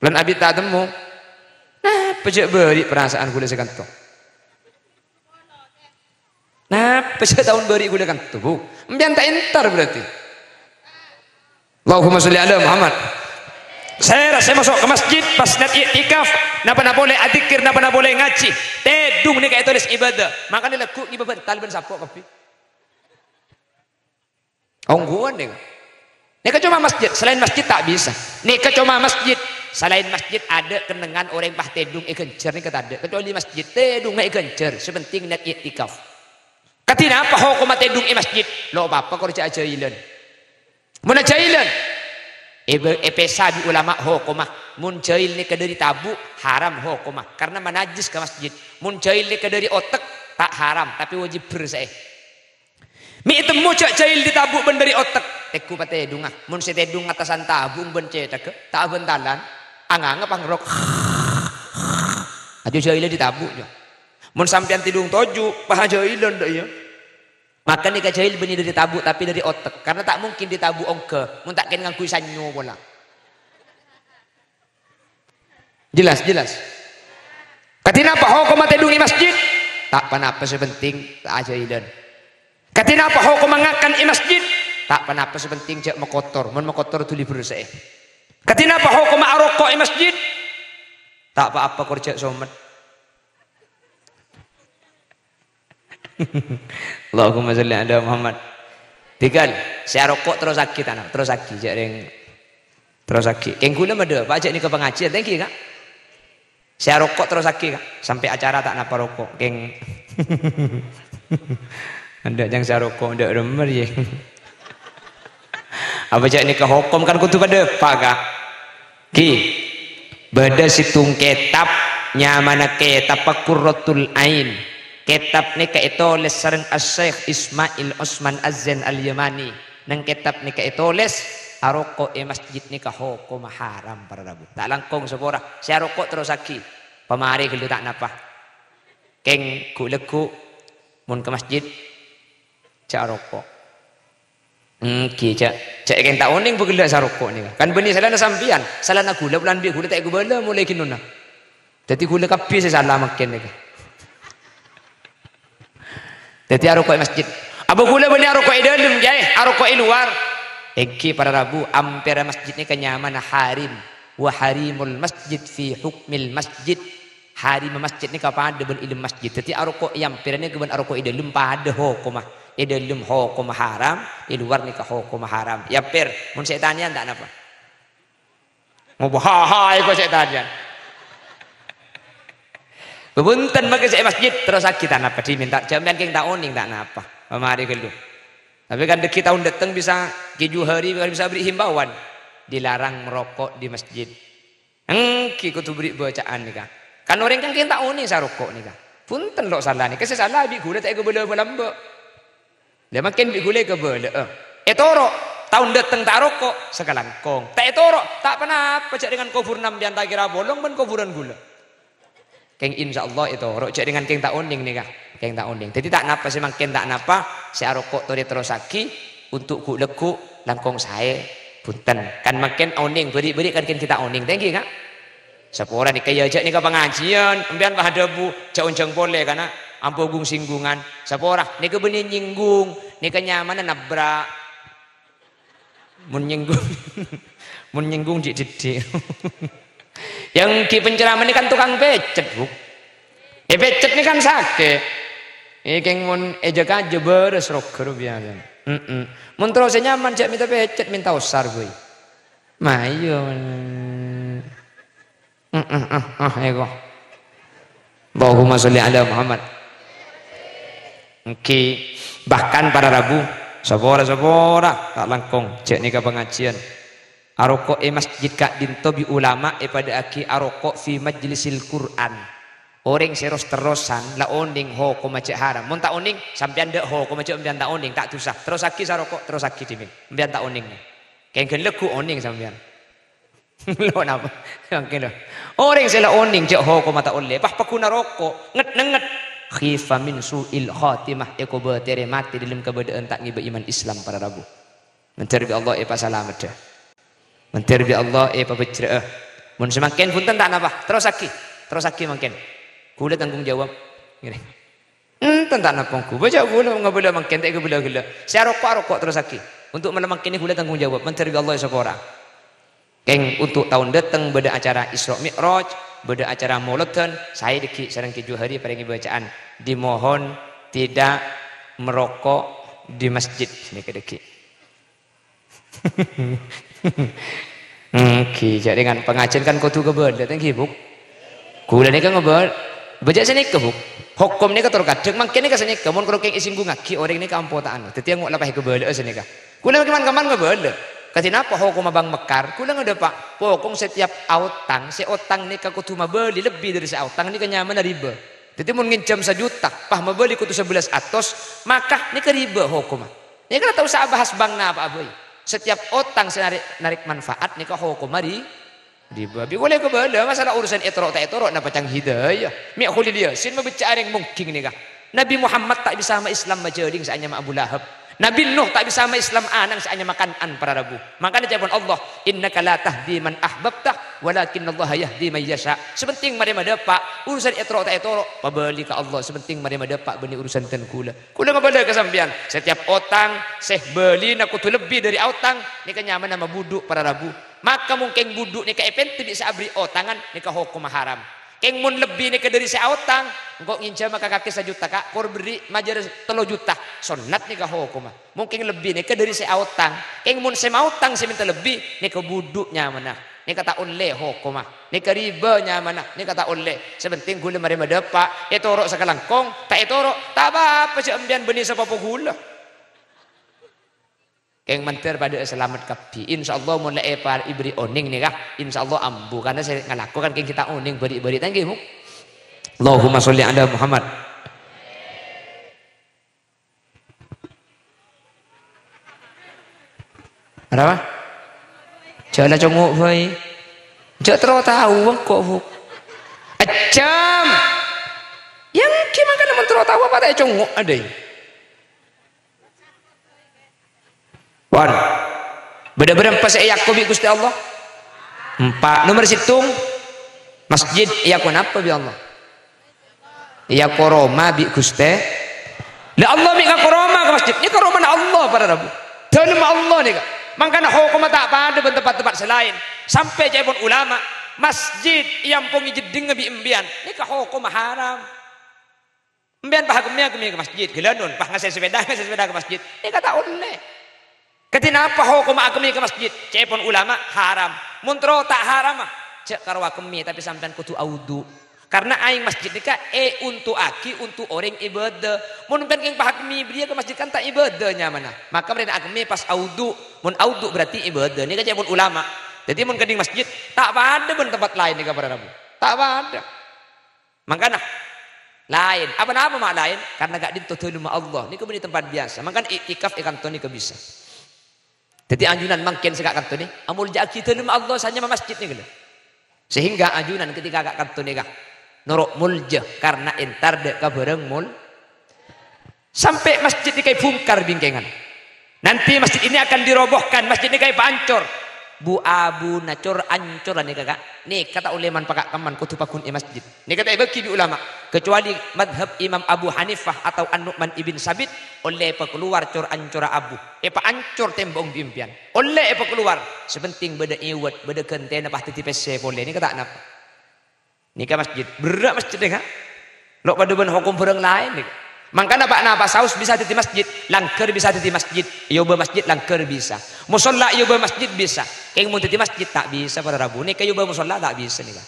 Lan abit ta' temmo. Napa jhâ' bâri' parasaan ghulâ sè kanto? Napa sè taon bâri' ghulâ kanto, Bu'? Empèyan ta' entar berarti. Allahumma sholli ala Muhammad. Sèra sè maso' ka masjid pas nèyat iktikaf, napa-napa polè adzikkèr, napa-napa polè ngajhi, tèdhung nèka ètolès ibâdâ. Mangkana lagghu' ngibâ bântal bân sapo' kabbhi. Ongghuwân nèka. Nèka coma masjid, selain masjid ta' bisa. Nèka coma masjid, selain masjid adâ' kennengngan orèng pas tèdhung èghânjhâr nèka tadâ', kecuali masjid tèdhung ma' èghânjhâr, sè penting nèyat iktikaf. Kadhi napa hokomma tèdhung è masjid? Lo' pa-apa kor jhâ' ajhâilan. Mon ajhâilan, èbâ-, èpèsa bi' ulama hokomma. Mon jhâil nèka dâri tabu', haram hokomma, karna manajjis ka masjid. Mon jhâil nèka dâri otek, ta' haram, tapè wâjib bersè'è. Mè' temmo jhâ' jhâil dâri tabu' bân dâri otek, tèngghu patèdhungnga. Mon sè tèdhung attasan tabu' bân cèthagghâ, ta' abântalan, anganga pangrok. Ajhâ jhâilâ dâri tabu', jhâ. Mon sampèyan tèdhung toju', pas ajhâilan dâ' iyâ. Maka nèka jhâil bânnè dâri tabu', tapè dâri otek. Karna ta' mungkin dâri tabu' ongghâ, mon ta' kèng ngangghuy sanyo pola. Jelas, jelas. Kadhi napa hokomma tèdhung è masjid? Ta' ponapa, sè penting ta' ajhâilan. Kadhi napa hokomma ngakan è masjid? Ta' ponapa, sè penting jhâ' makotor. Mon makotor dhuli bersè'è. Kadhi napa hokomma aroko' è masjid? Ta' pa-apa kor jhâ' somet. Allahumma sholli ala Muhammad. Tigal, sè aroko' terrosaghi, ta' na-, terrosaghi, jhâ' rèng terrosaghi. Kèng ghulâ madâ, pa' jhâ' nèka pangajiân, thank you, Ka'. Sè aroko' terrosaghi, Ka'. Sampè' acara ta' napa roko', kèng. Endâ' jhâng sè aroko', endâ' remmer, yè. Apa jhâ' nèka hokom kan kodhu padâ, Pa', Ka'? Ghi, bâdâ sèttong kètab nyamana Kètabbhâ Qurratul Ain. Kètab nèka ètolès sareng Asy-Syaikh Ismail Osman Az-Zain Al-Yamani. Neng kètab nèka ètolès, aroko' è masjid nèka hokomma haram, para rabu. Ta' langkong sapora, sè aroko' terrosaghi. Pamarè ghâllu ta' napa. Kèng ghu'-lagghu' mon ka masjid, jhâ' aroko'. Èngghi, jhâ', jhâ' kèng ta' onèng bâ' ghellâ' sè aroko' nèka. Kan bânnè salana sampèyan, salana ghulâ polana bi' ghulâ ta' èkabâlâ molaè ghi' nona. Dhâddhi ghulâ kabbhi sè sala mangkèn nèka. Dhâddhi aroko' è masjid. Abâ ghulâ bânnè aroko' è dâlem, Kèyaè, aroko' è lowar. Èngghi para rabu, ampèra masjid nèka nyamana harim. Wa harimul masjid fi hukmil masjid. Harimma masjid nèka padâ bân è dâlem masjid. Dhâddhi aroko' è ampèra nèka bân aroko' è dâlem padâ hokomma. È dâlem hokomma haram, è lowar nèka hokomma haram. È ampèr, mon sè ètanèyan ta' napa. Ngopo ha-ha èko sè ètanèyan. Bhunten, mangkè sè è masjid, terrossaghi ta' napa, dimènta jhâ' sampèyan kèng ta' onèng ta' napa. Pamarè ghâllu. Tapè kan dhâggi' taon dâteng bisa, Kè Johari bisa bherri' himbauan. Dilarang merokok di masjid. Èngghi kodhu bherri' bâcaan nèka. Kan orèng kan kèng ta' onèng sè aroko' nèka. Bhunten lo' sala nèka, sè sala bi' ghulâ ta' èkabâlâ palamba. Lah mangkèn bi' ghulâ èkabâlâ'â. Ètoro', taon dâteng ta' aroko', sakalangkong. Ta' ètoro', ta' ponapa, jhâ' dhingghân kobhurrâ sampèyan ta' kèra apolong bân kobhurrân ghulâ. Kèng insyaallah ètoro', jhâ' dhingghân kèng ta' onèng nèka, kèng ta' onèng. Dhâddhi ta' napa sè mangkèn ta' napa, sè aroko' torè terrossaghi, untuk ghu'-lagghu' langkong saè, bhunten. Kan mangkèn onèng, bherri'-bherri' kan kèng ghi' ta' onèng, ta' èngghi, Ka'? Sapora nèka, iyâ, jhâ' nèka pangajiân, sampèyan pas adhâbu, jhâ' onjhâng polè, kana' ampo gung-sènggungan. Sapora, nèka bânnè nyènggung, nèka nyamana nabrak. Mon nyènggung, mon nyènggung dhi'-dhiddhi'. Yang di penceramah ini kan tukang pècèt, Bu. Èpècèt ini kan sakè'. Èkèng mon èjâ-kajâ bârâs roger biyasana. Heeh. Mon terros sè nyaman jhâ' mènta pècèt, mènta osar, boy. Mayu. Heeh, heeh, heeh, èko. Allahumma sholli ala Muhammad. Èngghi, bahkan para rabu, sapora-sapora ta' langkong, jhâ' nèka pangajiân. Aroko' è masjid ka'dinto bi' ulama èpadâ'aghi aroko' fi majlisil Qur'an. Orèng sè ros-terrosan la onèng hokomma jhâ' haram. Mon ta' onèng, sampèyan dâ' hokomma jhâ' sampèyan ta' onèng, ta' dusa. Terrossaghi sè aroko', terrossaghi dhimèn. Sampèyan ta' onèng. Kèng ghân lagghu' onèng sampèyan. Lo' napa? Mangkèn lo. Orèng sè la onèng jhâ' hokomma ta' ollè, pas pagghun aroko', ngèt-nèngèt. Khifa min su'il khatimah, èkobâtèrè matè dâlem kabâdâ'ân ta' ngèbâ iman Islam para rabu. Mandhâr bi' Allah èpasalameddhâ. Mandhâr bi' Allah èpabhâjrâ'â. Mon samangkèn bhunten ta' napa, terrossaghi. Terrossaghi mangkèn. Ghulâ tanggung jawab. Ngènè. Enten ta' napa ongghu. Bâjâ ghulâ ngabâlâ mangkèn ta' èkabâlâ ghellâ'. Sè aroko', aroko' terrossaghi. Untuk malam mangkèn ghulâ tanggung jawab. Mandhâr bi' Allah èsapora. Kèng untuk taon dâteng bâdâ acara Isra Mi'raj, bâdâ acara Molodhân, saè dhâggi' sareng Kè Johari parèngè bâcaan, "Dimohon tidak merokok di masjid." Nèka dhâggi'. Èngghi, jhâ' dhingghân pangajiân kan kodhu kabâlâ, ta' èngghi, Bu'? Ghulâ nèka ngabâl-, bâjâ sanèka, Bu'. Hokom nèka tor kadhâng, mangkèn nèka sanèka, mon karo kèng èsèngghungaghi orèng nèka ampo ta' anu. Dhâddhi engko' la pas èkabâlâ'â sanèka. Ghulâ kèman-kèman ngabâlâ. Kadhi napa hokomma Bang Mekar? Ghulâ ngadhâpa', pokok setiap aotang, sè otang nèka kodhu mabâli lebbi dâri sè aotang nèka nyamana riba. Dhâddhi mon ngènjhâm sajuta, pas mabâli kodhu sabellâs atos, maka nèka riba hokomma. Nèka la ta' osa abahas bang napa'a bhâi. Setiap otang sè narè', narè' manfaat nèka hokomma ri-, Dibabi polè kabâlâ, masalah urusan ètoro' ta' ètoro', napa cang hidayah? Mè' Kholil Yasin mabâcca arèng mongging nèka. Nabi Muhammad ta' bisa ma' Islam majhâling sè anyama Abu Lahab. Nabi Nuh ta' bisa ma' Islam ana'na sè anyama Kan'an para rabu. Mangkana ca'èpon Allah, "Innaka la tahdi man ahbabta, walakinnallaha yahdi man yasha." Sè pentèng marè madâpa', urusan ètoro' ta' ètoro', pabâli ka Allah. Sè pentèng marè madâpa' bânnè urusan dân kaulâ. Kaulâ ngabâlâ ka sampèyan, setiap otang sè bâlina kodhu lebbi dâri aotang, nèka nyamana mabudhu' para rabu. Maka mongkèng budhu' nèka èpèntè bi' sè aberri' otangan, nèka hokomma haram. Kèng mon lebbi nèka dâri sè aotang, engko' ngènjhâma ka kakè sajuta, Ka', kor berri' majâr tello juta, sonnat nèka hokomma. Mongkèng lebbi nèka dâri sè aotang, kèng mon sè maotang sè mènta lebbi, nèka budhu' nyamana, nèka ta' ollè hokomma. Nèka riba nyamana, nèka ta' ollè. Sè pentèng kaulâ marè madâpa', ètoro' sakalangkong, ta' ètoro', ta' pa-apa, jhâ' sampèyan bânnè sapapa kaulâ. Kèng mandhâr padâ'â salamet kabbhi. Insyaallah mon la èpa-, èberri' onèng nèka, insyaallah ambu. Karna sè ngalako kan kèng ghi' ta' onèng bâri'-bâri', ta' èngghi, Bu? Allahumma sholli ala Muhammad. Arapa? Jhâ' la congo' bhâi. Jhâ' terro tao engko', Bu. Ejjhâm. Yang Terro tao apa ta' ècongngo' adâ'. Pon. Bâdâ bârâmpa sè èako bi' Ghustè Allah? Empa'. Nomer sèttong, masjid èako napa bi' Allah? Èako roma bi' Ghustè. La Allah mè' ngako roma ka masjid. Nèka romana Allah, para rabu. Dhâlemma Allah nèka. Mangkana hokomma ta' padâ bân tempat-tempat sè laèn. Sampè' ca'èpon ulama, masjid èampongè jeddhingnga bi' empèyan. Nèka hokomma haram. Empèyan pas akemmè, akemmè ka masjid, ghâlânon, pas ngasè sepèda, ngasè sepèda ka masjid. Nèka ta' ollè. Kadhi napa hokomma akemmè ka masjid? Ca'èpon ulama, haram. Mon terro ta' haram, ah, jhâ' karo akemmè, tapè sampèyan kodhu aodu. Karna aèng masjid nèka èonto'aghi onto' orèng ibâdâ. Mon empèyan kèng pas akemmè bâriyâ ka masjid kan ta' ibâdâ nyamana. Maka marèna akemmè pas aodu. Mon aodu berarti ibâdâ. Nèka ca'èpon ulama. Dhâddhi mon kadhi masjid, ta' padâ bân tempat laèn nèka para rabu. Ta' padâ. Mangkana, laèn. Apa-napa ma' laèn? Karna ka'dinto dhâlemma Allah. Nèka bânnè tempat biyasa. Mangkana iktikaf è kanto nèka bisa. Dhâddhi ajunan mangkèn sè ka kanto nè, amolja'aghi dhâlemma Allah sanyama masjid nèka lho. Sehingga ajunan ketika ka kanto nèka, noro' molja karna entar dâ' ka bhârâng mol-, Sampè' masjid nèka èbhungkar bingkèngan. Nanti masjid ini akan dirobohkan, masjid nèka èpaancor. Bu-abuna cor-ancoran nèka, Ka'. Nèka ta' ollè manpaka' kemman, kodhu pagghun è masjid. Nèka ta' èbâghi bi' ulama, kecuali madhab Imam Abu Hanifah atau An-Nu'man ibn Sabit, ollè èpakalowar cor-ancorra abu. Èpaancor tembhung bi' empèyan. Ollè èpakalowar. Sè penting bâdâ èwet, bâdâ ghântèna pas dhâddhi pèssè polè. Nèka ta' napa. Nèka masjid, berrâ' masjid nèka. Lo' padâ bân hokom bhârâng laèn nèka. Mangkana pa'-napa' saos bisa dhâddhi masjid, langghâr bisa dhâddhi masjid, èobâ masjid langghâr bisa. Mosolla èobâ masjid bisa. Kèng mon dhâddhi masjid ta' bisa, para rabu. Nèka èobâ mosolla ta' bisa nèka.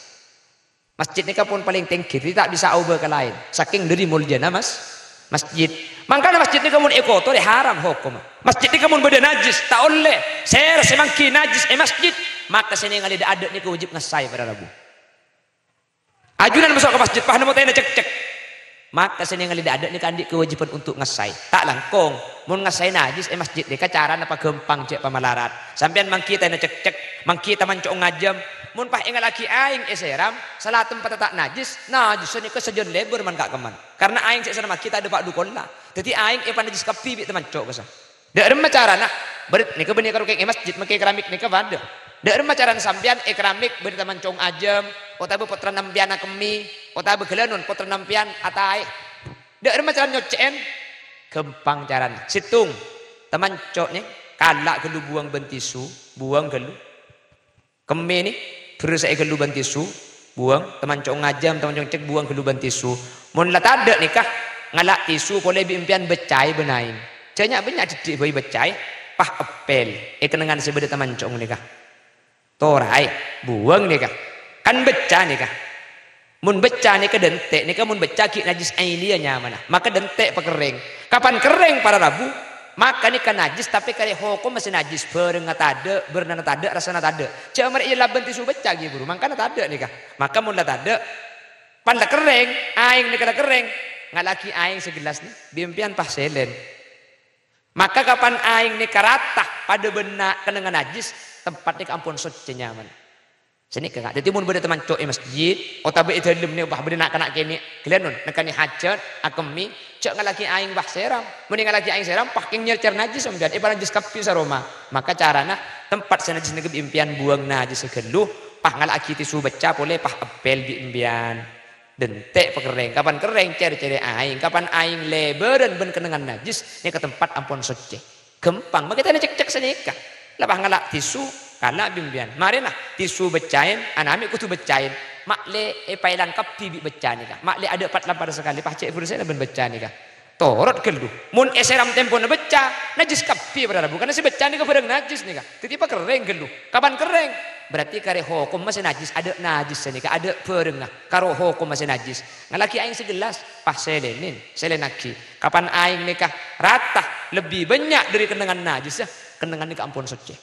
Masjid nèka pon palèng tèngghi, dhâddhi ta' bisa aobâ ka laèn. Sakèng dhâri moljâna mas-, masjid. Mangkana masjid nèka mon èkotorè haram hokomma. Masjid nèka mon bâdâ najis, ta' ollè. Sèra sè mangghi najis è masjid, maka sè nèngalè dâ'-adâ' nèka wajib ngassa'è, para rabu. Ajunan maso' ka masjid, pas nemmo taèna cekcek. Maka sè nèngalè dâ'-adâ' nèka andi' kewajiban untuk ngassa'è. Ta' langkong, mon ngassa'è najis è masjid nèka carana paghâmpang jhâ' pamalarat. Sampèyan mangghi taèna cekcek, mangghi tamanco'o ngajâm. Mon pas èngallaghi aèng èsèram, sala tempatta ta' najis, najis nèka sajân lèbâr man-, ka-, kemman. Karna aèng sè èsèremmaghi ta' dâpa' dhu kolla. Dhâddhi aèng èpanajis kabbhi bi' tamanco' kassa. Dâ' remma carana? Bâr-, nèka bânnè karo kèng è masjid, makè keramik nèka padâ. Dâ' remma carana sampèyan è keramik bâdâ tamanco'o ngajâm, otabâ pottrana empèyan akemmè, otabâ ghâlânon pottrana empèyan ataè. Dâ' remma carana nyoccè'è? Ghâmpang carana. Sèttong, tamanco' nè, kala' ghâllu buwâng bân tisu, buwâng ghâllu. Kemmè nè, bherrâssa'è ghâllu bân tisu, buwâng, tamanco'o ngajâm, tamanco'o cekcek, buwâng ghâllu bân tisu. Mon la tadâ' nèka, ngala' tisu polè bi' empèyan bâccaè bân aèng. Jhâ' nya'-bânnya' dhiddhi' bhâi bâccaè, pas èpèl è kennengngan sè bâdâ tamanco'o nèka. Toraè, buwâng nèka. Kan bâcca nèka. Mon bâcca nèka dântè', nèka mon bâcca ghi' najis ainiyah nyamana, maka dântè' pakerrèng. Kapan kerrèng para rabu, maka nèka najis, tapè karè hokomma sè najis, bârângnga tadâ', bârnana tadâ', rassana tadâ'. Jhâ' marè èyallabân tisu bâcca ghi' buru, mangkana tadâ' nèka. Maka mon la tadâ', pan la kerrèng, aèng nèka la kerrèng, ngallaghi aèng sè gellas nè, bi' empèyan pas sèlèn. Maka kapan aèng nèka rata padâ bân na-, kennengngan najis, tempat nèka ampon soccè nyamana. Sanèka, Ka'. Dhâddhi, mon bâdâ tamanco' è masjid, otabâ è dâlem nè, pas bâdâ na'-kana' kènè', ghâlânon, nèkannè hajat, akemmè, jhâ' ngallaghi aèng pas sèram. Mon èngallaghi aèng sèram, pas kèng nyèr-cèr najis sampèyan, èpanajis kabbhi saroma. Maka carana, tempat sè najis nèka bi' empèyan buwâng najis sè ghâllu, pas ngalla'aghi tisu bâcca polè, pas èpèl bi' empèyan. Dântè' pakerrèng, kapan kerrèng, cèr-cèrè aèng, kapan aèng lèbârân bân kennengngan najis, nèka tempat ampon soccè. Ghâmpang, makè taèna cekcek sanèka. La pas ngala' tisu, kala' bi' empèyan. Marèna, tisu bâccaèn, ana' mè' kodhu bâccaèn. Ma'lè èpaèlang kabbhi bi' bâcca nèka. Ma'lè adâ' pat-lampar sakalè, pas cè' bherrâssa'ana bân bâcca nèka. Torot ghâllu. Mon èsèram tempona bâcca, najis kabbhi para rabu. Karna sè bâcca nèka bârâng najis nèka. Dhâddhi pakerrèng ghâllu. Kapan kerrèng? Berarti karè hokomma sè najis, adâ' najis sanèka, adâ' bârângnga. Karo hokomma sè najis. Ngallaghi aèng sè gellas, pas sèlènè, sèlènaghi. Kapan aèng nèka rata lebbi bânnya' dâri kennengngan najis, kennengngan nèka ampon soccè.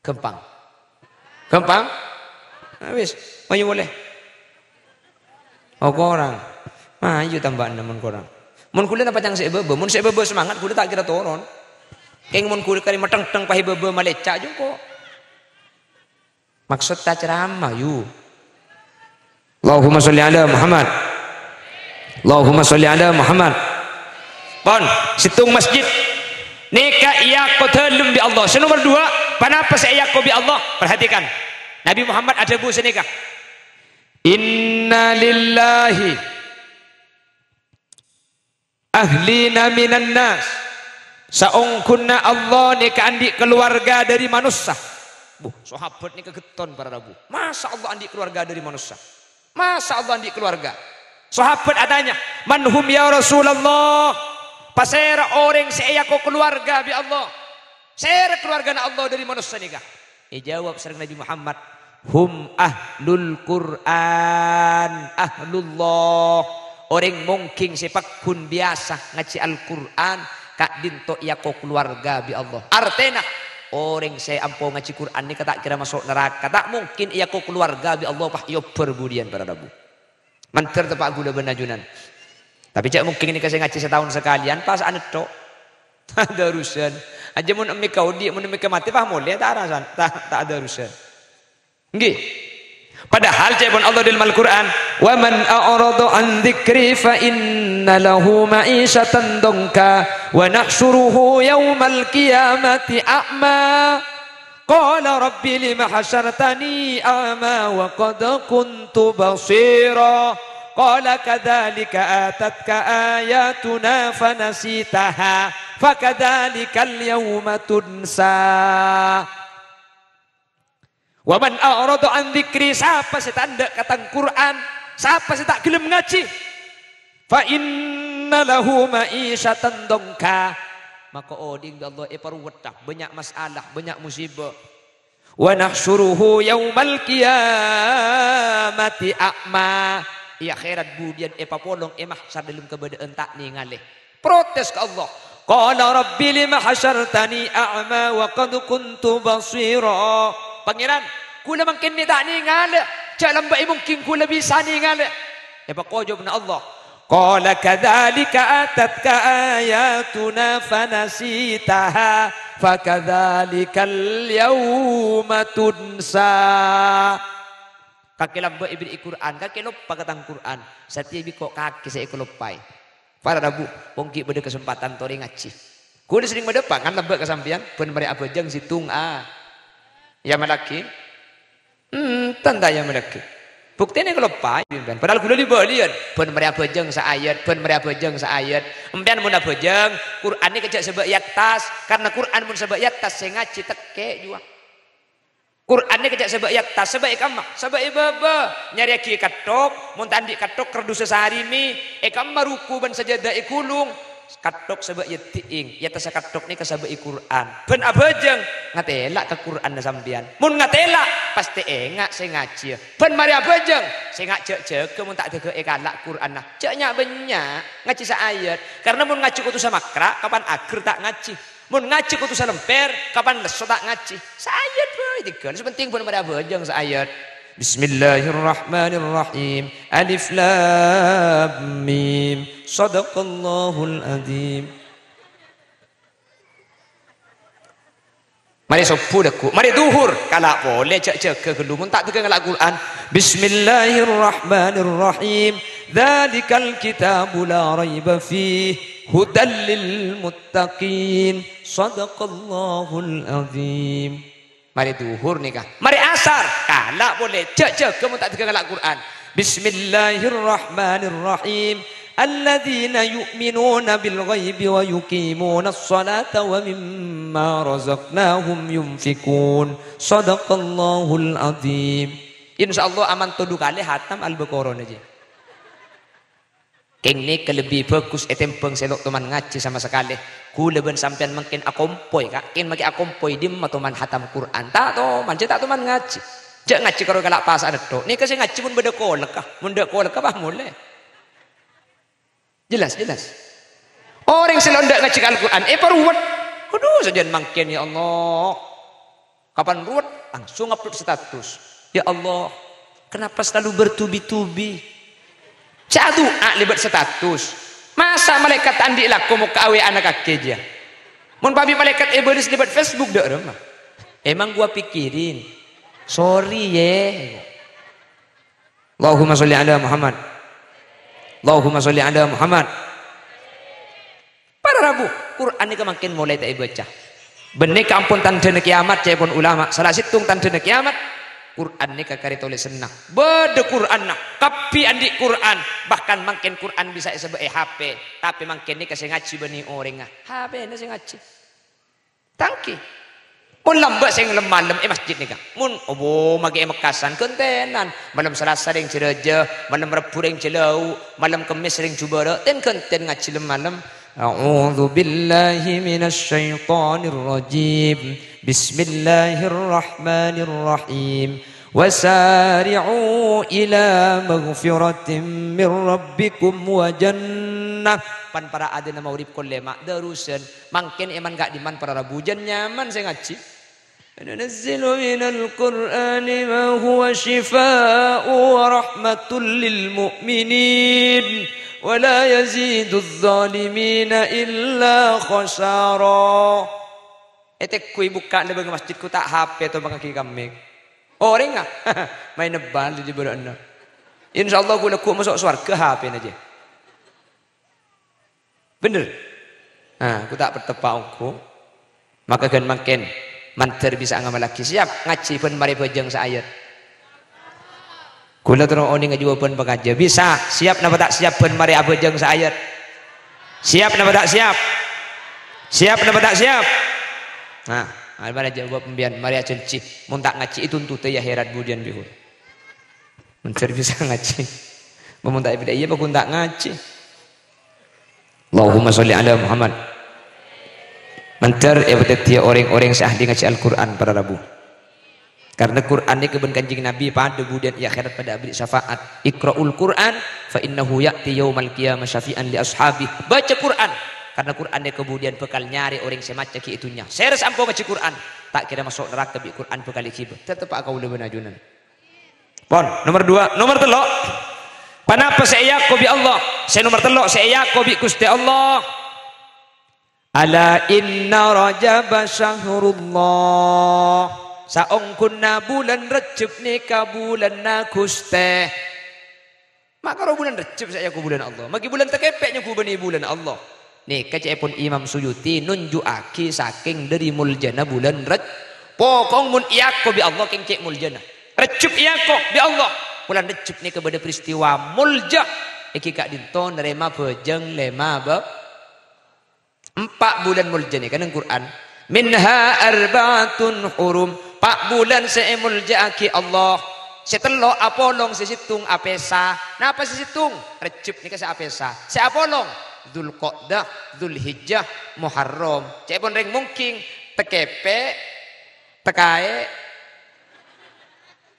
Ghâmpang. Ghâmpang? Ah, wis, mayu polè. Oh, korang. Mayu tambâna mon korang. Mon ghulâ napa ca'na sè è bâbâ? Mon sè è bâbâ semangat, ghulâ ta' kèra toron. Kèng mon ghulâ karè matengteng pas è bâbâ malècca' jhuko'. Maksod ta' ceramah, yu. Allahumma sholli ala Muhammad. Allahumma sholli ala Muhammad. Pon, sèttong masjid. Nèka èako dhâlem bi' Allah. Sè nomer duwâ', ponapa sè èako bi' Allah? Perhatikan. Nabi Muhammad adhâbu sanèka, "Inna lillahi ahlina minan nas." Saongghuna Allah nèka andi' kalowarga dhâri manossa. Buh, sahabat nèka ghetton para rabu. Masa Allah andi' kalowarga dhâri manossa? Masa Allah andi' kalowarga? Sahabat atanya, "Man hum ya Rasulullah?" Pasèra orèng sè èako kalowarga bi' Allah? Sèra kalowargana Allah dhâri manossa nèka? Èjâwâb sareng Nabi Muhammad, "Hum ahlul Qur'an, ahlullah." Orèng mongging sè pagghun biyasa ngajhi Al-Qur'an, ka'dinto èako kalowarga bi' Allah. Artèna, orèng sè ampo ngajhi Qur'an nèka ta' kèra maso' naraka, ta' mungkin èako kalowarga bi' Allah, pas èobbhâr budiyân para rabu. Mandhâr teppa' ghulâ bân ajunan. Tapè jhâ' mungkin nèka sè ngajhi sataon sakalèyan, pas anètto. Ta' ada urusan. Ajâ mon emmèka odi', mon emmèka matè, pas molè, ta' arasan, ta', ta' ada urusan. Ngghi. Padahal ca'èpon Allah dhâlem Al-Qur'an, "Wa man a'rada an dzikri fa inna lahu ma'isyatan dhanka wa nahsyuruhu yaumal qiyamati a'ma." Qala, "Rabbi lima hasyartani a'ma wa qad kuntu basira." Qala, "Kadzalika atatka ayatuna fanasitaha, fakadzalikal yauma tunsa." "Wa man a'rada an dzikri," sapa sè ta' endâ' ka tang Qur'an, sapa sè ta' ghellem ngajhi, "fa inna lahu ma'isyatan dhanka," maka odi'na bi' Allah èparowetta, bânnya' masalah, bânnya' musibah. "Wa nahsyuruhu yaumal qiyamati a'ma." È akhèrat budiyân èpapolong è mahsyar dhâlem kabâdâ'ân ta' nèngalè. Protes ka Allah. Qala, "Rabbi lima hasyartani a'ma wa qad kuntu basira." "Pangèran, ghulâ mangkèn mè' ta' nèngalè. Jhâ' lambâ'i mungkin ghulâ bisa nèngalè." Èpakoca' bi' Allah. Qala, "Kadzalika atatka ayatuna fanasitaha, fakadzalikal yauma tunsa." Kakè lambâ' èberri'i Qur'an, kakè loppa ka tang Qur'an. Satèya bi' ko' kakè sè èkaloppaè. Para rabu, mon ghi' bâdâ kasempadhân torè ngajhi. Ghulâ serrèng madâpa', kan lambâ' ka sampèyan, bân marè abhâjâng sèttong a-, èamallaghi. Enten ta' èamallaghi. Buktèna èkaloppaè sampèyan. Padahal ghulâ li-bâliyân, bân marè abhâjâng saayat, bân marè abhâjâng saayat. Sampèyan mon abhâjâng, Qur'an nèka jhâ' sabâ' è attas, karna Qur'an mon sabâ' è attas, sè ngajhi tèkkè' jhuwa. Qur'an nèka jhâ' sabâ' è attas, sabâ' è kamma, sabâ' è bâbâ. Nyarèyaghi è katthok, mon ta' andi' katthok, kardus èsarimi, è kamma ruku' bân sajâdâ èghulung. Katthok sabâ' è dhi'eng, è attassa katthok nèka sabâ'i Qur'an. Bân abhâjâng, ngatèla' ka Qur'anna sampèyan. Mon ngatèla', pastè enga' sè ngajhiyâ. Bân marè abhâjâng, sènga' jhâ'-jhâghâ mon ta' dâgâ èkala' Qur'anna. Jhâ' nya'-bânnya', ngajhi saayat. Karna mon ngajhi kodhu samakra', kapan aghâr ta' ngajhi. Mon ngajhi kodhu salèmpèr, kapan lesso ta' ngajhi. Saayat bhâi, tèghâl. Sè pentèng bân marè abhâjâng saayat. Bismillahirrahmanirrahim. Alif Lam Mim. Shadaqallahul Adzim. Marè sobbhu, lagghu'. Marè dhuhur, kala' polè, jhâ'-jhâghâ ghâllu. Mon ta' dâgâ ngala' Qur'an. Bismillahirrahmanirrahim. Dzalikal kitabu la raiba fih, hudal lil muttaqin. Shadaqallahul Adzim. Marè dhuhur nèka. Marè asar, kala' polè, jhâ'-jhâghâ mon ta' dâgâ ngala' Qur'an. Bismillahirrahmanirrahim. Alladzina yu'minuna bil ghaibi wa yuqimunas sholata wa mimma razaqnahum yunfiqun. Shadaqallahul Adzim. Insyaallah aman todhu kalè hatam Al-Baqarah nèka. Kèng nèka lebbi bhâghus ètèmbhâng sè lo' toman ngajhi sama sakalè. Ghulâ bân sampèyan mangkèn akompoy, Ka'. Kèng makè akompoy dimma toman hatam Qur'an. Ta' toman, jhâ' ta' toman ngajhi. Jhâ' ngajhi karo kala' pasa'an tok. Nèka sè ngajhi mon bâdâ kolèka. Mon dâ' kolèka, pas molè. Jelas, jelas. Orèng sè lo' endâ' ngajhi Al-Qur'an, èparowet. Aduh, sajân mangkèn, ya Allah. Kapan ruwet, langsung upload status. "Ya Allah, kenapa selalu bertubi-tubi?" Ca'du'a lèbât status. Masa' malaèkat andi' lako mokka' W A-na kakè jiyâ? Mon pabi' malaèkat èbâles lèbât Facebook, dâ' remma. Emang gua pikirin. Sorry, yè. Allahumma sholli ala Muhammad. Allahumma sholli ala Muhammad. Para rabu, Qur'an nèka mangkèn molaè ta' èbâca. Bânnè kampon tandhâna kèyamat, ca'èpon ulama. Sala sèttong tandhâna kèyamat, Qur'an nèka karè tolèsanna. Bâdâ Qur'anna, kabbhi andi' Qur'an. Bahkan mangkèn Qur'an bisa èsebbâ'â H P. Tapè mangkèn nèka sè ngajhi bânnè orèngnga. H P-na sè ngajhi. Tangkè. Mon lambâ' sè ngalem-malem è masjid nèka. Mon, obo, maghi è Mekkasan, ghântènan. Malem Salasa rèng Jhârâjâ, malem Rebbhu rèng Jhâlâu', malem Kemmès rèng Jhubârâ', ten-ghântèn ngajhi lem-malem. A'udzu billahi minasy syaithanir rajim. Bismillahirrahmanirrahim. Wasari'u ila maghfiratin min rabbikum wa jannah. Pan para adina maghrib kollè ma' darusan. Mangkèn èman ka'dimman para rabu jân nyaman sè ngajhi. Nunazzilu minal Qur'ani ma huwa syifa'u wa rahmatul lil mu'minin. Wa la yaziduz zalimina illa khasara. Ètegghuwi bukka' lèbângnga masjid, ghu ta' H P to mangaghi kammè. Orèngnga maèn bal è bârâ'na. Insyaallah ghu lagghu' maso' sowarghâ H P-na jâ. Bhender? Nah, ghu ta' pateppa' ongghu. Maka ghân mangkèn, mandhâr bisa ngamallaghi. Siap ngajhi bân marè abhâjâng saayat? Kaulâ terro onèng ajâwâbhân pangaja. Bisa, siap napa ta' siap bân marè abhâjâng saayat? Siap napa ta' siap? Siap napa ta' siap? Nah, marè jâwâb sampèyan, marè ajhânjhi. Mon ta' ngajhi, ètuntut è akhèrat budiyân bi' kaulâ. Mandhâr bisa ngajhi. Mon ta' èbâdâ iyâ, bhâghun ta' ngajhi. Allahumma sholli ala Muhammad. Mandhâr èpadhâddhiyâ orèng-orèng sè ahli ngajhi Al-Qur'an para rabu. Karna Qur'an nèka bân Kanjeng Nabi padâ budiyân è akhèrat padâ aberri' syafaat. "Iqra'ul Qur'an fa innahu ya'ti yaumal qiyamah syafi'an li ashabi." Baca Qur'an, karna Qur'an nèka budiyân bhâkal nyarè orèng sè maca ghi' è dhunnya. Sè rassa ampo ngajhi Qur'an, ta' kèra maso' naraka bi' Qur'an bhâkal èghibâ. Tateppa' kaulâ bân ajunan. Pon, nomer dua, nomer tello'. Ponapa sè èako bi' Allah? Sè nomer tello' sè èako bi' Ghustè Allah. "Ala inna Rajaba syahrullah." Saongghuna bulân Rejjeb nèka bulânna Ghustè. Ma' karo bulân Rejjeb sè èako bulân Allah. Maghi bulân takèpè' nyongghu bânnè bulân Allah. Nèka ca'èpon Imam Suyuti nonjhu'aghi sakèng dhâri moljâna bulân Rejjeb. Pokok mon èako bi' Allah kèng cè' moljâna. Rejjeb èako bi' Allah. Bulân Rejjeb nèka bâdâ peristiwa molja. Èngghi ka'dinto narèma bhâjâng lèma bâ-, Empa' bulân molja nèka neng Qur'an. "Minha arba'atun hurum." Pa' bulân sè èmolja'aghi Allah. Sè tello' apolong, sè sèttong apèsa. Napa sè sèttong? Rejjeb nèka sè apèsa. Sè apolong? Dzulqa'dah, Dzulhijjah, Muharram. Ca'èpon rèng Mungking, Takèpè', Takaè',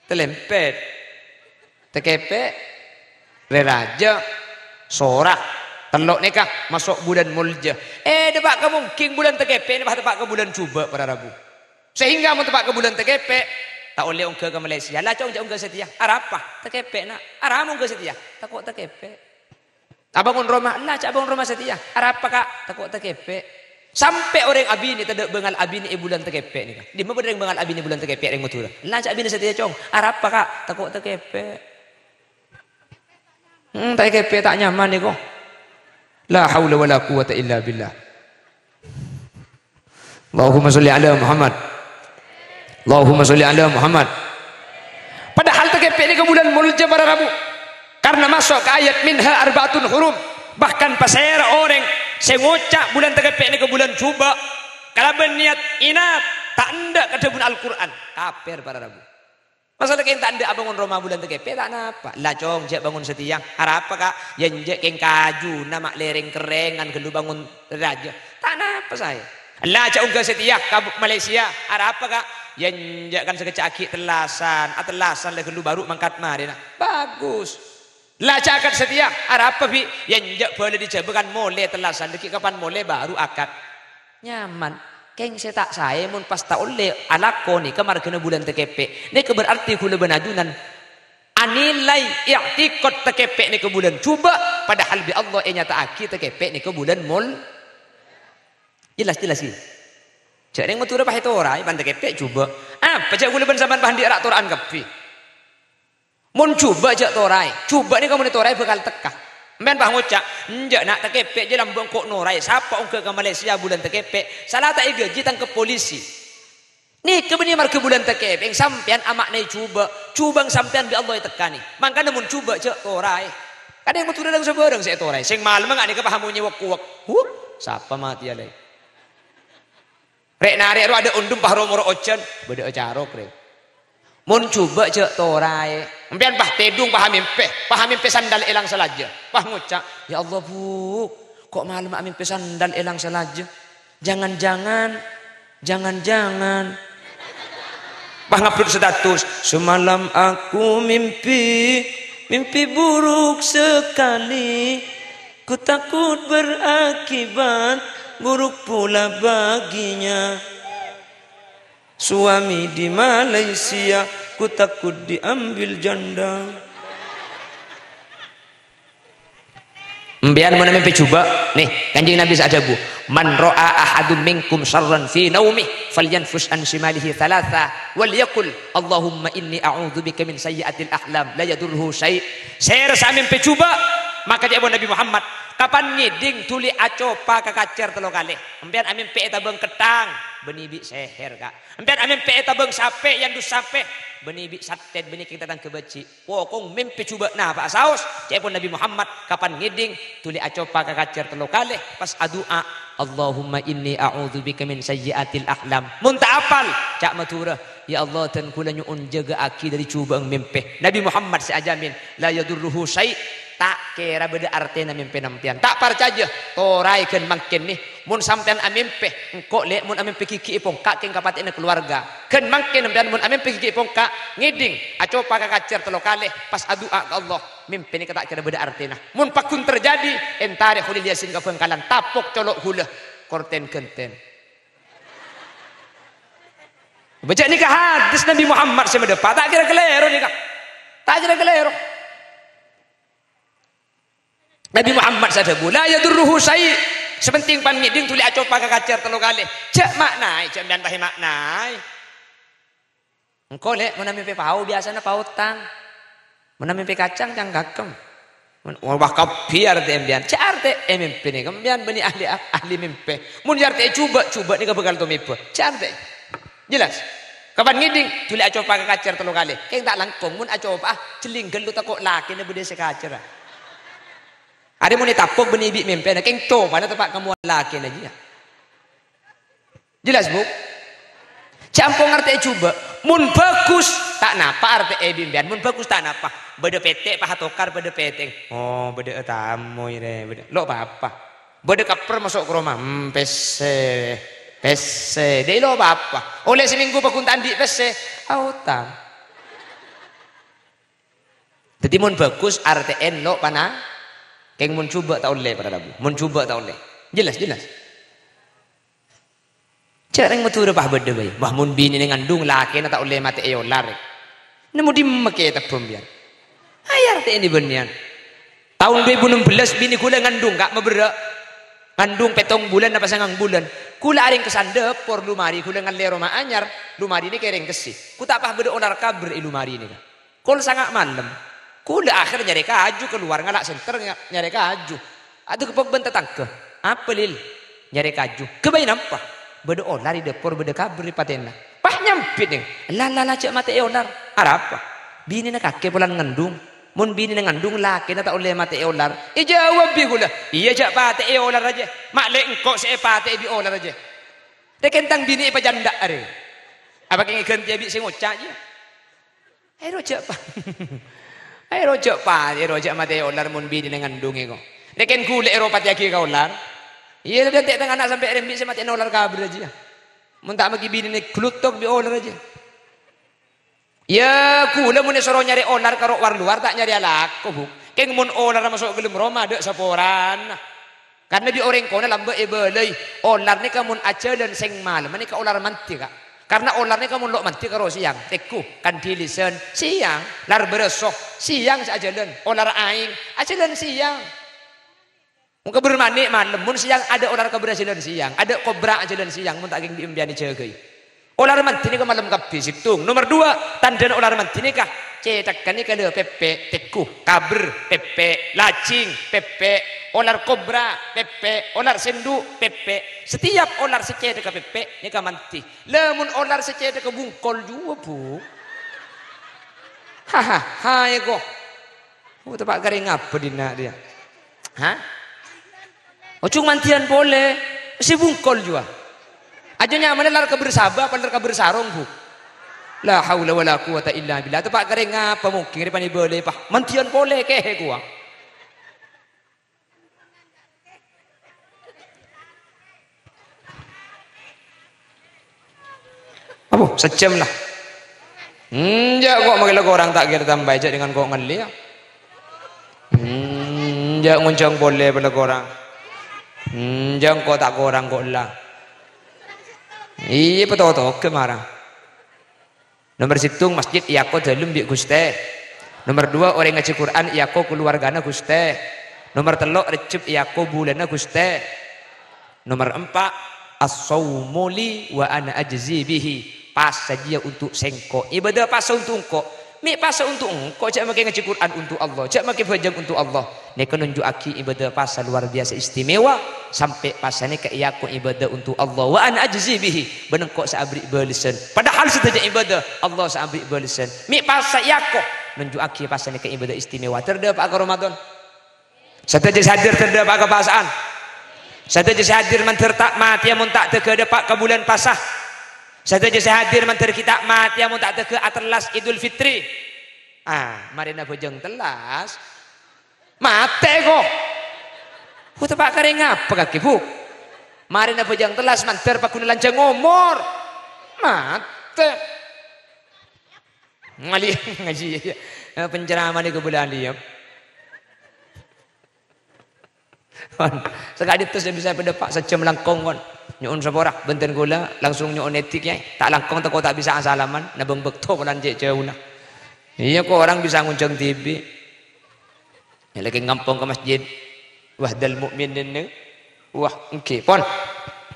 Talèmpèt, Takèpè', Rè Rajâ, Sora. Tello' nèka maso' bulân molja. Eh, dâpa' ka Mungking bulân Takèpè' nèka pas teppa' ka bulân Jhubâ' para rabu. Sehingga mon teppa' ka bulân Takèpè', ta' ollè ongghâ ka Malaysia. La, Cong, jhâ' ongghâ satèya. Arapa? Takèpè', Na'. Arapa ongghâ satèya? Tako' Takèpè'. Abângon roma, ella jhâ' abângon roma satèya. Arapa, Ka'? Tako' takèpè'. Sampè' orèng abinè tadâ' bângal abinè è bulân takèpè' nèka. Dimma bâdâ rèng bângal abinè bulân takèpè' rèng Madhurâ? Ella jhâ' abinè satèya, Cong. Arapa, Ka'? Tako' takèpè'. Hmm, takèpè' ta' nyaman nèko. La haula wala quwwata illa billah. Allahumma sholli ala Muhammad. Allahumma sholli ala Muhammad. Padahal takèpè' nèka bulân molja para rabu. Karna maso' ka ayat minha arba'atun hurum. Bahkan pasèra orèng sè ngoca' bulân takèpè' nèka bulân Jhubâ' kalabân niyat inat, ta' endâ' ka dhâbuna Al-Qur'an, kafir para rabu. Masalah kèng ta' endâ' abângon roma bulân takèpè', ta' napa. La, Cong, jhâ' bângon satèya. Arapa, Ka'? Ya, enjâ' kèng kajuna ma' lèrèng kerrèngan ghâllu bângon rajâ. Ta' napa saè. La, jhâ' ongghâ satèya ka Bu-, Malaysia. Arapa, Ka'? Ya, enjâ' kan sakejjhâ' aghi' tellasan. Atellasan la ghâllu bhuru mangkat marèna. Bagus. La, jhâ' akad satèya. Arapa, Bi'? Ya, enjâ' bâlâ è Jhâbâ kan molè tellasan. Dhâggi' kapan molè bhuru akad. Nyaman. Kèng sè ta' saè mon pas ta' ollè alako nèka marghâna bulân takèpè'. Nèka berarti ghulâ bân ajunan anilai i'tikad takèpè' nèka bulân Jhubâ', padahal bi' Allah ènyata'aghi takèpè' nèka bulân mol-, jelas, jelas, ghi. Jhâ' rèng Madhurâ pas ètoraè, pan takèpè' Jhubâ'. Apa jhâ' ghulâ bân sampèyan pas andi' ra' tora'an kabbhi? Mon Jhubâ' jhâ' toraè. Jhubâ' nèka mon ètoraè bhâkal tekka. Sampèyan pas ngoca', "Enjâ', na', takèpè' jâ lambâ' engko' noraè. Sapa ongghâ ka Malaysia bulân takèpè'? Sala ta' èghâji tangkep polisi." Nèka bânnè marghâ bulân takèpè', sampèyan ama'naè jhubâ'. Jhubâ' sampèyan bi' Allah ètekkanè. Mangkana mon jhubâ' jâ' toraè. Kadhâng Madhurâ dhâng sabârâng sè ètoraè. Sèng malemma nga' nèka pas amonyè wek-kowek. Huh, sapa matèya, lè? Rè'-narè' ro adâ' ondhem pas ro-moro ojhân, bâdâ'â carok, rè. Mon jhubâ' jâ' toraè. Sampèyan pas tèdung pas amèmpè, pas amèmpè sandal èlang salajâ. Pas ngoca', "Ya Allah, Bu, ko' malemma amèmpè sandal èlang salajâ? Jangan-jangan, jangan-jangan." Pas ngupload status, "Semalam aku mimpi, mimpi buruk sekali. Ku takut berakibat buruk pula baginya. Suami di Malaysia, ku takut diambil janda." Sampèyan mon amèmpè jhubâ', nè, Kanjeng Nabi sè adhâbu, "Man ra'a ahadum minkum syarran fi naumi, falyanfus an shimalihi thalatha, wal yaqul, 'Allahumma inni a'udzubika min sayyi'atil ahlam, la yadurruhu syai'.'" Sèra sè amèmpè jhubâ', maka ca'èpon Nabi Muhammad, "Kapan ngèdhing dhuli acopa ka kacèr tello kalè." Sampèyan amèmpè ètabâng ketthang, bânnè bi' sèhèr, Ka'. Sampèyan amèmpè ètabâng sapè, èandus sapè, bânnè bi' sathèt, bânnè kèng tatangghâ bâji'. Pokok mèmpè jhubâ' napa'a saos, ca'èpon Nabi Muhammad, "Kapan ngèdhing, dhuli acopa ka kacèr tello kalè, pas adu'a, 'Allahumma inni a'udzubika min sayyi'atil ahlam.'" Mon ta' apal, ca' Madhurâ, "Ya Allah, dân kaulâ nyo'on jâgâ'aghi dhâri jhubâ'eng mèmpè." Nabi Muhammad sè ajhâmin, "La yadurruhu syai'," ta' kèra bâdâ artèna mèmpèna sampèyan. Ta' parcajâ, toraè ghân mangkèn, nè. Mon sampèyan amèmpè, engko', lè', mon amèmpè ghigghi' èpongka' kèng kapatè'anna kalowarga. Ghân mangkèn sampèyan mon amèmpè ghigghi' èpongka', ngèdhing, acopa ka kacèr tello kalè, pas adu'a ka Allah, mèmpè nèka ta' kèra bâdâ artèna. Mon pagghun terjadi, èntarè Kholil Yasin ka Bhângkalan, tapok colo' ghulâ, kortèn ghântèn. Bâca nèka hadis Nabi Muhammad sè madhâpa', ta' kèra kalèro nèka. Ta' kèra kalèro. Nabi Muhammad sè adhâbu, "La yadurruhu syai'." Sè pentèng pan ngèdhing dhuli acopa ka kacèr tello kalè. Jhâ' ma'naè, jhâ' sampèyan pas èma'naè. Engko', lè', mon amèmpè pao, biyasana pao tang. Mon amèmpè kacang, cangkakem. Mon, wah, kabbhi artè sampèyan. Jhâ' artè, eh, mèmpè nèka sampèyan bânnè ahli, ahli mèmpè. Mon artè jhubâ', jhubâ' nèka bhâkal tomèbâ. Jhâ' artè. Jelas? Kapan ngèdhing, dhuli acopa ka kacèr tello kalè. Kèng ta' langkong, mon acopa, jhelling ghâllu tako' lakèna bâdâ sè kacèra. Arè mon ètapok bânnè bi' mèmpèna, kèng copana teppa' ka mowa lakèna jiyâ. Jelas, Bu? Jhâ' ampon artè jhubâ'. Mon bhâghus, ta' napa artè bi' sampèyan. Mon bhâghus, ta' napa. Bâdâ pètè', pas atokar bâdâ pètè'. Oh, bâdâ tamoy rè, bâdâ. Lo' pa-apa. Bâdâ kapper maso' ka roma, hmm, pèssè, pèssè. Dâ' lo' pa-apa. Ollè samènggu pagghun ta' andi' pèssè, aotang. Dhâddhi mon bhâghus artè'en lo' pana, kèng mon jhubâ' ta' ollè, para rabu. Mon jhubâ' ta' ollè. Jelas, jelas. Jhâ' rèng Madhurâ pas bâdâ bhâi. Wah, mon binèna ngandung, lakèna ta' ollè matè'è olar. Nemmo dimma kètabbhâ sampèyan? Ayo artè'è bânnèyan. Taon duwâ èbu ennem belas binè ghulâ ngandung, Ka', maberrâ'. Ngandung pèttong bulân apa sangang bulân. Ghulâ arèngkes è dâpor, lumari ghulâ ngallè roma anyar, lumari nèka èrèngkessè. Ghu ta' pas bâdâ olar kabâr è lumari nèka. Kol sanga' malem. Ghulâ akhèr nyarè kaju kalowar, ngala' senter nya-, nyarè kaju. Adhâgghâ' bân tatangghâ. "Apa, Lil?" "Nyarè kaju." "Ghâbây napa?" "Bâdâ olar è dâpor, bâdâ kabâr è patèna." Pas nyambit, nèng. "La, la, la, jhâ' matè'è olar." "Arapa?" "Binèna kakè polana ngandung. Mon binèna ngandung, lakèna ta' ollè matè'è olar." Èjâwâb bi' ghulâ, "Iyâ, jhâ' patè'è olar rajâ. Ma' lè' engko' sè èpatè'è bi' olar rajâ. Rèkèn tang binè èpajhândhâ arè." Apa kèng èghântèya bi' sè ngoca' jiyâ? Ayo, jhâ' pa-, ayo, jhâ' pa-, ayo, jhâ' matè'è olar mon binèna ngandhungè, ko'. Rèkèn ghulâ èro patè'aghi ka olar. Iyâ, lebbi antè' tang ana' sampè' rembi' sè matè'ana olar kabâr rajâ, yâ. Mon ta' maghi binèna gluttok bi' olar rajâ. Yâ, ghulâ mon èsoro nyarè olar ka ro'-war-lowar, ta' nyarèya lako, Bu. Kèng mon olarra maso' ghâlem roma, dâ' saporana. Karna bi' orèng kona lambâ' èbâlâi, olar nèka mon ajhâlân sèng malemma nèka olar mandhi, Ka'. Karna olar nèka mon lo' mandhi karo sèyang, tèngghu, kandhi lèsan, sèyang, lar bârâso, sèyang sè ajhâlân, olar aèng, ajhâlân sèyang. Mon kabâr manè' malem, mon sèyang adâ' olar kabâr ajhâlân sèyang, adâ' kobra ajhâlân sèyang, mon ta' kèng bi' sampèyan èjâgâi. Olar mandhi nèka malem kabbhi, sèttong. Nomer duwâ', tandhâna olar mandhi nèka. Cèthagghâ nèka lho pèpè', tèggu, kabher, pèpè', lajing, pèpè', olar kobra, pèpè', olar sèndhu', pèpè'. Setiap olar sè cèthagghâ pèpè', nèka mandhi. Lamon olar sè cèthagghâ bungkol juwâ, Bu. Hahaha, ya, ko. Oh, teppa' karè ngapa dinna' rèya? Hah? Ojhung mandhiyân polè, sè bungkol juwâ. Ajâ nyamana lar kabher sabâ apa lar kabher sarong, Bu? La haula wala quwwata illa billah. Teppa' karè ngapa mungkin rè panèbâlâ, Pa'? Mandhiyân polè kèhè kowa. Apo, sajjhâm la. Enjâ' ko' makè la korang ta' kèra tambâi, jhâ' dengan ko' ngallè, ya. Enjâ' ngonjhâng polè bâlâ korang. Enjâ' ko' ta' korang ko' la. Iyâ, patotoghâ mara. Nomer sèttong, masjid èako dhâlem bi' Ghustè. Nomer duwâ', orèng ngajhi Qur'an èako kalowarghâna Ghustè. Nomer tello', Rejjhep èako bulânna Ghustè. Nomer empa', "As-saumu li wa ana ajzi bihi." Pasa jiyâ untuk sèngko'. Ibadah pasa untuk engko'. Mè' pasa untuk engko', jhâ' makè ngajhi Qur'an untuk Allah, jhâ' makè bhâjâng untuk Allah. Nèka nonjhu'aghi ibadah pasa luar biasa istimewa, sampè' pasa nèka èako ibadah untuk Allah. "Wa ana ajzi bihi," bân engko' sè aberri' bâlessan. Padahal sadhâjâ ibadah, Allah sè aberri' bâlessan. Mè' pasa èako, nonjhu'aghi pasa nèka ibadah istimewa. Tèr dâpa'a ka Ramadan. Sadhâjâ sè hadir tèr dâpa'a ka pasa'an. Sadhâjâ sè hadir mandhâr ta' matèya mon ta' dâgghâ dâpa' ka bulân pasa. Sadhâjâ sè hadir mandhâr ghi' ta' matèya mon ta' dâgghâ atellas Idul Fitri. Ah, marèna bhâjâng tellas. Matè, ko'. Bu, teppa' karè ngapa kakè, Bu? Marèna bhâjâng tellas mandhâr pagghun lanjhâng omor. Matè. Ngali-, ngajhi, ya. Eh, penceramah nèko bulân, ya. Sakadinto sè bisa èpadâpa' sajjhâm langkong, kon. Nyo'on sapora, bhunten kaulâ, langsung nyo'on èdhi, Kèyaè. Ta' langkong tako' ta' bisa asalaman, nabâng bâkto polana cè' jhâuna. Iyâ, ko' orèng bisa ngonjhâng dhibi'. Yâ, lagi ngampong ka masjid. Wahdal mu'minin. Wah, èngghi, pon.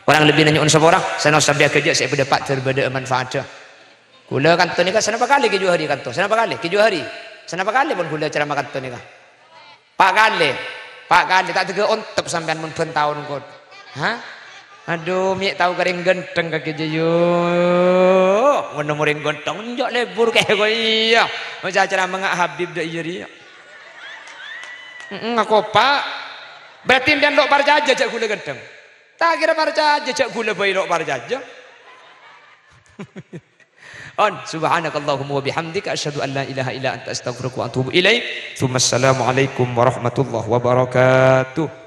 Korang lebbina nyo'on sapora, sanaos sampè' aghâjâ' sè èpadâpa' dâr bâdâ'â manfaatdhâ. Kaulâ kanto nèka sanapa kalè Kè Johari kanto? Sanapa kalè Kè Johari? Sanapa kalè pon kaulâ ceramah kanto nèka? Pa' kalè. Pa' kalè, ta' dâgghâ ontep sampèyan mon bân taon, kot. Hah? Adu, mè' tao karè ghântheng kakè jâ, yo. Mon nemmo orèng ghântheng, enjâ' lebur kè, ko' iyâ. Maca ceramah nga' Habib dâ' iyâ rèya. Heeh, ngako, Pa'. Berarti sampèyan lo' parcajâ jâ' kaulâ ghântheng. Ta' kèra parcajâ jâ' kaulâ bhâi lo' parcajâ. On, subhanakallahumma wa bihamdika, asyhadu an la ilaha illa anta, astaghfiruka wa atubu ilaik. Tsumma assalamualaikum warahmatullahi wabarakatuh.